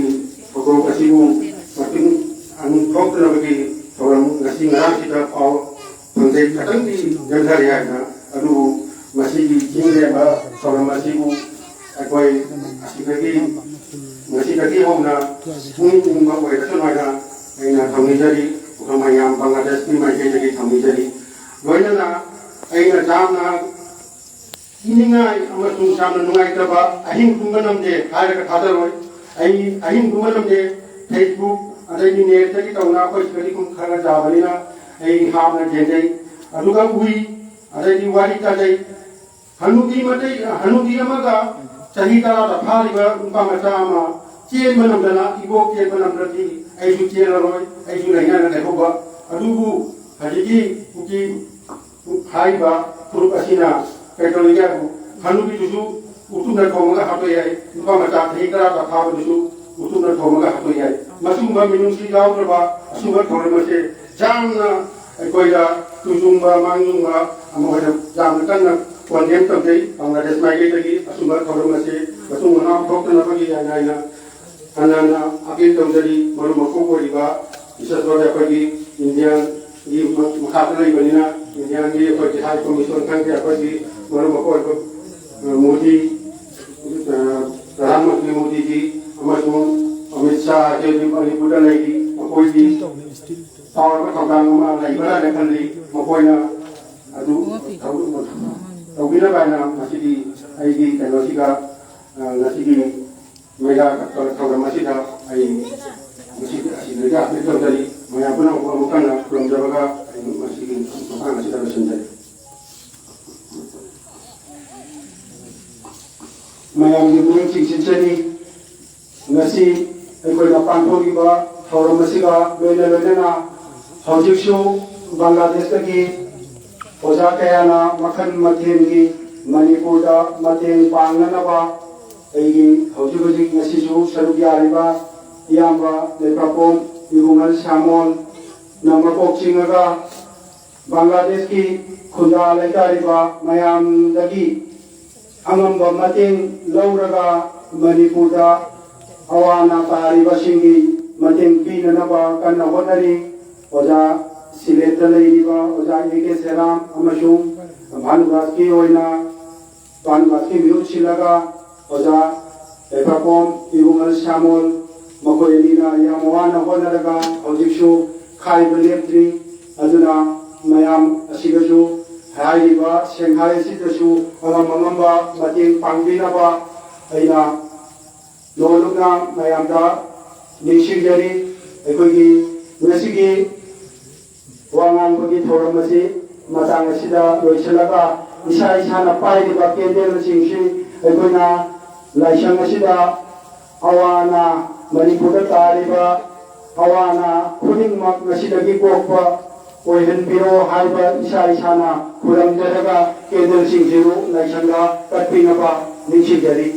ꯊꯧꯗꯣꯛ ꯑꯁꯤꯕꯨ ꯃꯇꯤꯛ ꯊꯣꯛꯇꯅꯕꯒꯤ ꯊꯧꯔꯝ ꯉꯁꯤ ꯉꯔꯥꯡꯁꯤꯗ ꯄꯥꯎ ꯐꯪꯖꯩ꯫ ꯈꯤꯇꯪꯗꯤ ꯅꯦꯝꯊꯔꯦ ꯍꯥꯏꯅ, ꯑꯗꯨꯕꯨ ꯃꯁꯤꯒꯤ ꯆꯤꯡꯂꯦꯝꯕ ꯊꯧꯔꯝ ꯑꯁꯤꯕꯨ ꯑꯩꯈꯣꯏ ꯑꯁꯤꯗꯒꯤ, ꯉꯁꯤꯗꯒꯤ ꯍꯧꯅ ꯄꯨꯛꯅꯤꯡ ꯍꯨꯅꯤꯡꯕ ꯑꯣꯏꯔꯁꯅꯨ ꯍꯥꯏꯅ ꯑꯩꯅ ꯊꯧꯅꯤꯖꯔꯤ꯫ ꯑꯩꯈꯣꯏ ꯃꯌꯥꯝ ꯕꯪꯒ꯭ꯂꯥꯗꯦꯁꯀꯤ ꯃꯥꯏꯀꯩꯗꯒꯤ ꯊꯧꯅꯤꯖꯔꯤ꯫ ꯂꯣꯏꯅꯅ ꯑꯩꯅ ꯌꯥꯝꯅ ꯀꯤꯅꯤꯡꯉꯥꯏ ꯑꯃꯁꯨꯡ ꯌꯥꯝꯅ ꯅꯨꯡꯉꯥꯏꯇꯕ, "ꯑꯍꯤꯡ ꯇꯨꯝꯕ ꯉꯝꯗꯦ" ꯍꯥꯏꯔꯒ ꯊꯥꯖꯔꯣꯏ꯫ ꯑꯩ ꯑꯍꯤꯡ ꯇꯨꯝꯕ ꯉꯝꯗꯦ꯫ Facebook ꯑꯗꯩꯗꯤ net ꯇꯒꯤ ꯇꯧꯅ ꯑꯩꯈꯣꯏ ꯁꯤꯗꯗꯤ ꯈꯨꯝ ꯈꯔ ꯆꯥꯕꯅꯤꯅ ꯑꯩ ꯍꯥꯞꯅ ꯆꯦꯟꯖꯩ꯫ ꯑꯗꯨꯒ ꯎꯏ, ꯑꯗꯩꯗꯤ ꯋꯥꯔꯤ ꯇꯥꯖꯩ꯫ ꯍꯅꯨꯕꯤ ꯃꯇꯩ, ꯍꯅꯨꯕꯤ ꯑꯃꯒ ꯆꯍꯤ ꯇꯔꯥꯗ ꯐꯥꯔꯤꯕ ꯅꯨꯄꯥ ꯃꯆꯥ ꯑꯃ ꯆꯦꯟꯕ ꯉꯝꯗꯅ, "ꯏꯕꯣꯛ ꯆꯦꯟꯕ ꯉꯝꯗ꯭ꯔꯗꯤ ꯑꯩꯁꯨ ꯆꯦꯜꯂꯔꯣꯏ, ꯑꯩꯁꯨ ꯂꯩꯅꯅ ꯂꯩꯍꯧꯕ"꯫ ꯑꯗꯨꯕꯨ ꯍꯧꯖꯤꯛꯀꯤ ꯀꯨꯀꯤ ꯍꯥꯏꯔꯤꯕ ꯐꯨꯔꯨꯞ ꯑꯁꯤꯅ ꯀꯩꯗꯧꯔꯤꯒꯦ ꯍꯥꯏꯕꯨ, ꯍꯅꯨꯕꯤꯗꯨꯁꯨ ꯎꯇꯨꯞꯅ ꯊꯣꯝꯃꯒ ꯍꯥꯠꯇꯣꯛ ꯌꯥꯏ, ꯅꯨꯄꯥ ꯃꯆꯥ ꯆꯍꯤ ꯇꯔꯥꯗ ꯐꯥꯕꯗꯨꯁꯨ ꯎꯇꯨꯞꯅ ꯊꯣꯝꯃꯒ ꯍꯥꯠꯇꯣꯛ ꯌꯥꯏ꯫ ꯃꯁꯤꯒꯨꯝꯕ ꯃꯤꯅꯨꯡꯁꯤ ꯌꯥꯎꯗ꯭ꯔꯕ ꯑꯁꯤꯒꯨꯝꯕ ꯊꯧꯔꯝ ꯑꯁꯦ ꯌꯥꯝꯅ ꯑꯩꯈꯣꯏꯗ ꯇꯨꯖꯨꯡꯕ, ꯃꯥꯡꯖꯨꯡꯕ ꯑꯃ ꯑꯣꯏꯅ ꯌꯥꯝꯅ ꯀꯟꯅ condemn ꯇꯧꯖꯩ꯫ ꯕꯪꯒ꯭ꯂꯥꯗꯦꯁ ꯃꯥꯏꯀꯩꯗꯒꯤ ꯑꯁꯨꯝꯕ ꯊꯧꯔꯝ ꯑꯁꯤ ꯃꯇꯨꯡ ꯃꯅꯥꯎ ꯊꯣꯛꯇꯅꯕꯒꯤ ꯍꯥꯏꯅ ꯑꯩꯅ ꯍꯟꯅ ꯍꯟꯅ appeal ꯇꯧꯖꯔꯤ꯫ ꯃꯔꯨꯞ ꯃꯀꯣꯛ ꯑꯣꯏꯔꯤꯕ, ꯕꯤꯁꯦꯁ ꯇꯧꯔꯒ ꯑꯩꯈꯣꯏꯒꯤ ꯏꯟꯗꯤꯌꯥꯒꯤ ꯃ-, ꯃꯈꯥꯗ ꯂꯩꯕꯅꯤꯅ, ꯏꯟꯗꯤꯌꯥꯒꯤ ꯑꯩꯈꯣꯏꯒꯤ High Commission ꯈꯪꯗꯦ, ꯑꯩꯈꯣꯏꯒꯤ ꯃꯔꯨꯞ ꯃꯀꯣꯛ ꯑꯣꯏꯕ, ꯑ, ꯃꯣꯗꯤ, ꯑ, ꯄ꯭ꯔꯙꯥꯟ ꯃꯟꯇ꯭ꯔꯤ ꯃꯣꯗꯤꯖꯤ ꯑꯃꯁꯨꯡ ꯑꯃꯤꯠ ꯁꯥꯍ ꯍꯧꯖꯤꯛ ꯃꯅꯤꯄꯨꯔꯗ ꯂꯩꯔꯤ꯫ ꯃꯈꯣꯏꯒꯤ ꯆꯥꯎꯔꯕ ꯊꯧꯗꯥꯡ ꯑꯃ ꯂꯩꯕ꯭ꯔꯥ ꯍꯥꯏꯅ ꯈꯜꯂꯤ꯫ ꯃꯈꯣꯏꯅ ꯑꯗꯨ ꯇꯧ-, ꯇꯧꯕꯤꯅꯕ ꯍꯥꯏꯅ ꯉꯁꯤꯒꯤ ꯑꯩꯒꯤ ꯀꯩꯅꯣꯁꯤꯗ, ꯑ, ꯉꯁꯤꯒꯤ ꯃꯩꯔꯥ ꯀꯠꯄ ꯊꯧꯔꯝ ꯑꯁꯤꯗ ꯑꯩ ꯉꯁꯤ ꯑꯁꯤꯗꯒꯤ appeal ꯇꯧꯖꯔꯤ꯫ ꯃꯌꯥꯝ ꯄꯨꯝꯅꯃꯛꯄꯨ ꯑꯃꯨꯛ ꯍꯟꯅ ꯈꯨꯔꯨꯝꯖꯕꯒ ꯑꯩ ꯃꯁꯤꯒꯤ ꯃꯇꯥꯡ ꯑꯁꯤꯗ ꯂꯣꯏꯁꯤꯟꯖꯔꯤ꯫ ꯃꯌꯥꯝꯒꯤ ꯄꯨꯛꯅꯤꯡ ꯆꯤꯡꯁꯤꯟꯖꯔꯤ꯫ ꯉꯁꯤ ꯑꯩꯈꯣꯏꯅ ꯄꯥꯡꯊꯣꯛꯂꯤꯕ ꯊꯧꯔꯝ ꯑꯁꯤꯒ ꯂꯣꯏꯅ ꯂꯣꯏꯅꯅ ꯍꯧꯖꯤꯛꯁꯨ ꯕꯪꯒ꯭ꯂꯥꯗꯦꯁꯇꯒꯤ ꯑꯣꯖꯥ ꯀꯌꯥꯅ ꯃꯈꯜ ꯃꯊꯦꯜꯒꯤ ꯃꯅꯤꯄꯨꯔꯗ ꯃꯇꯦꯡ ꯄꯥꯡꯅꯅꯕ ꯑꯩꯒꯤ ꯍꯧꯖꯤꯛ ꯍꯧꯖꯤꯛ ꯉꯁꯤꯁꯨ ꯁꯔꯨꯛ ꯌꯥꯔꯤꯕ ꯏꯌꯥꯝꯕ ꯂꯩꯄꯥꯛꯄꯣꯝ ꯏꯕꯨꯡꯉꯜ ꯁꯥꯃꯣꯜꯅ ꯃꯀꯣꯛ ꯆꯤꯡꯉꯒ ꯕꯪꯒ꯭ꯂꯥꯗꯦꯁꯀꯤ ꯈꯨꯟꯗꯥ ꯂꯩꯇꯥꯔꯤꯕ ꯃꯌꯥꯝꯗꯒꯤ ꯑꯉꯝꯕ ꯃꯇꯦꯡ ꯂꯧꯔꯒ ꯃꯅꯤꯄꯨꯔꯗ ꯑꯋꯥ ꯑꯅꯥ ꯇꯥꯔꯤꯕꯁꯤꯡꯒꯤ ꯃꯇꯦꯡ ꯄꯤꯅꯅꯕ ꯀꯟꯅ ꯍꯣꯠꯅꯔꯤ꯫ ꯑꯣꯖꯥ ꯁꯤꯂꯦꯠꯇ ꯂꯩꯔꯤꯕ ꯑꯣꯖꯥ ꯑꯦ ꯀꯦ ꯁꯦꯔꯥꯝ ꯑꯃꯁꯨꯡ ꯚꯥꯅꯨꯒꯥꯁꯀꯤ ꯑꯣꯏꯅ ꯚꯥꯅꯨꯒꯥꯁꯀꯤ ꯃꯤꯍꯨꯠ ꯁꯤꯜꯂꯒ ꯑꯣꯖꯥ ꯂꯩꯐꯥꯈꯣꯝ ꯏꯕꯨꯡꯉꯣ ꯁꯥꯃꯣꯜ, ꯃꯈꯣꯏ ꯑꯅꯤꯅ ꯌꯥꯝ ꯋꯥꯅ ꯍꯣꯠꯅꯔꯒ ꯍꯧꯖꯤꯛꯁꯨ ꯈꯥꯏꯕ ꯂꯦꯞꯇ꯭ꯔꯤ꯫ ꯑꯗꯨꯅ ꯃꯌꯥꯝ ꯑꯁꯤꯗꯁꯨ ꯍꯥꯏꯔꯤꯕ ꯁꯦꯡꯍꯥꯏ ꯑꯁꯤꯗꯁꯨ ꯑꯉꯝ ꯑꯉꯝꯕ ꯃꯇꯦꯡ ꯄꯥꯡꯕꯤꯅꯕ ꯑꯩꯅ ꯅꯣꯂꯨꯛꯅ ꯃꯌꯥꯝꯗ ꯅꯤꯡꯁꯤꯡꯖꯔꯤ꯫ ꯑꯩꯈꯣꯏꯒꯤ ꯉꯁꯤꯒꯤ ꯋꯥ ꯉꯥꯡꯕꯒꯤ ꯊꯧꯔꯝ ꯑꯁꯤ ꯃꯇꯥꯡ ꯑꯁꯤꯗ ꯂꯣꯏꯁꯤꯜꯂꯒ, ꯏꯁꯥ ꯏꯁꯥꯅ ꯄꯥꯏꯔꯤꯕ ꯀꯦꯟꯗꯜꯁꯤꯡꯁꯤ ꯑꯩꯈꯣꯏꯅ ꯂꯥꯏꯁꯪ ꯑꯁꯤꯗ ꯑꯋꯥ ꯑꯅꯥ, ꯃꯅꯤꯄꯨꯔꯗ ꯇꯥꯔꯤꯕ ꯑꯋꯥ ꯑꯅꯥ ꯈꯨꯗꯤꯡꯃꯛ ꯉꯁꯤꯗꯒꯤ ꯀꯣꯛꯄ ꯑꯣꯏꯍꯟꯕꯤꯔꯣ ꯍꯥꯏꯕ ꯏꯁꯥ ꯏꯁꯥꯅ ꯈꯨꯔꯨꯝꯖꯔꯒ ꯀꯦꯟꯗꯜꯁꯤꯡꯁꯤꯕꯨ ꯂꯥꯏꯁꯪꯗ ꯀꯠꯄꯤꯅꯕ ꯅꯤꯡꯁꯤꯡꯖꯔꯤ꯫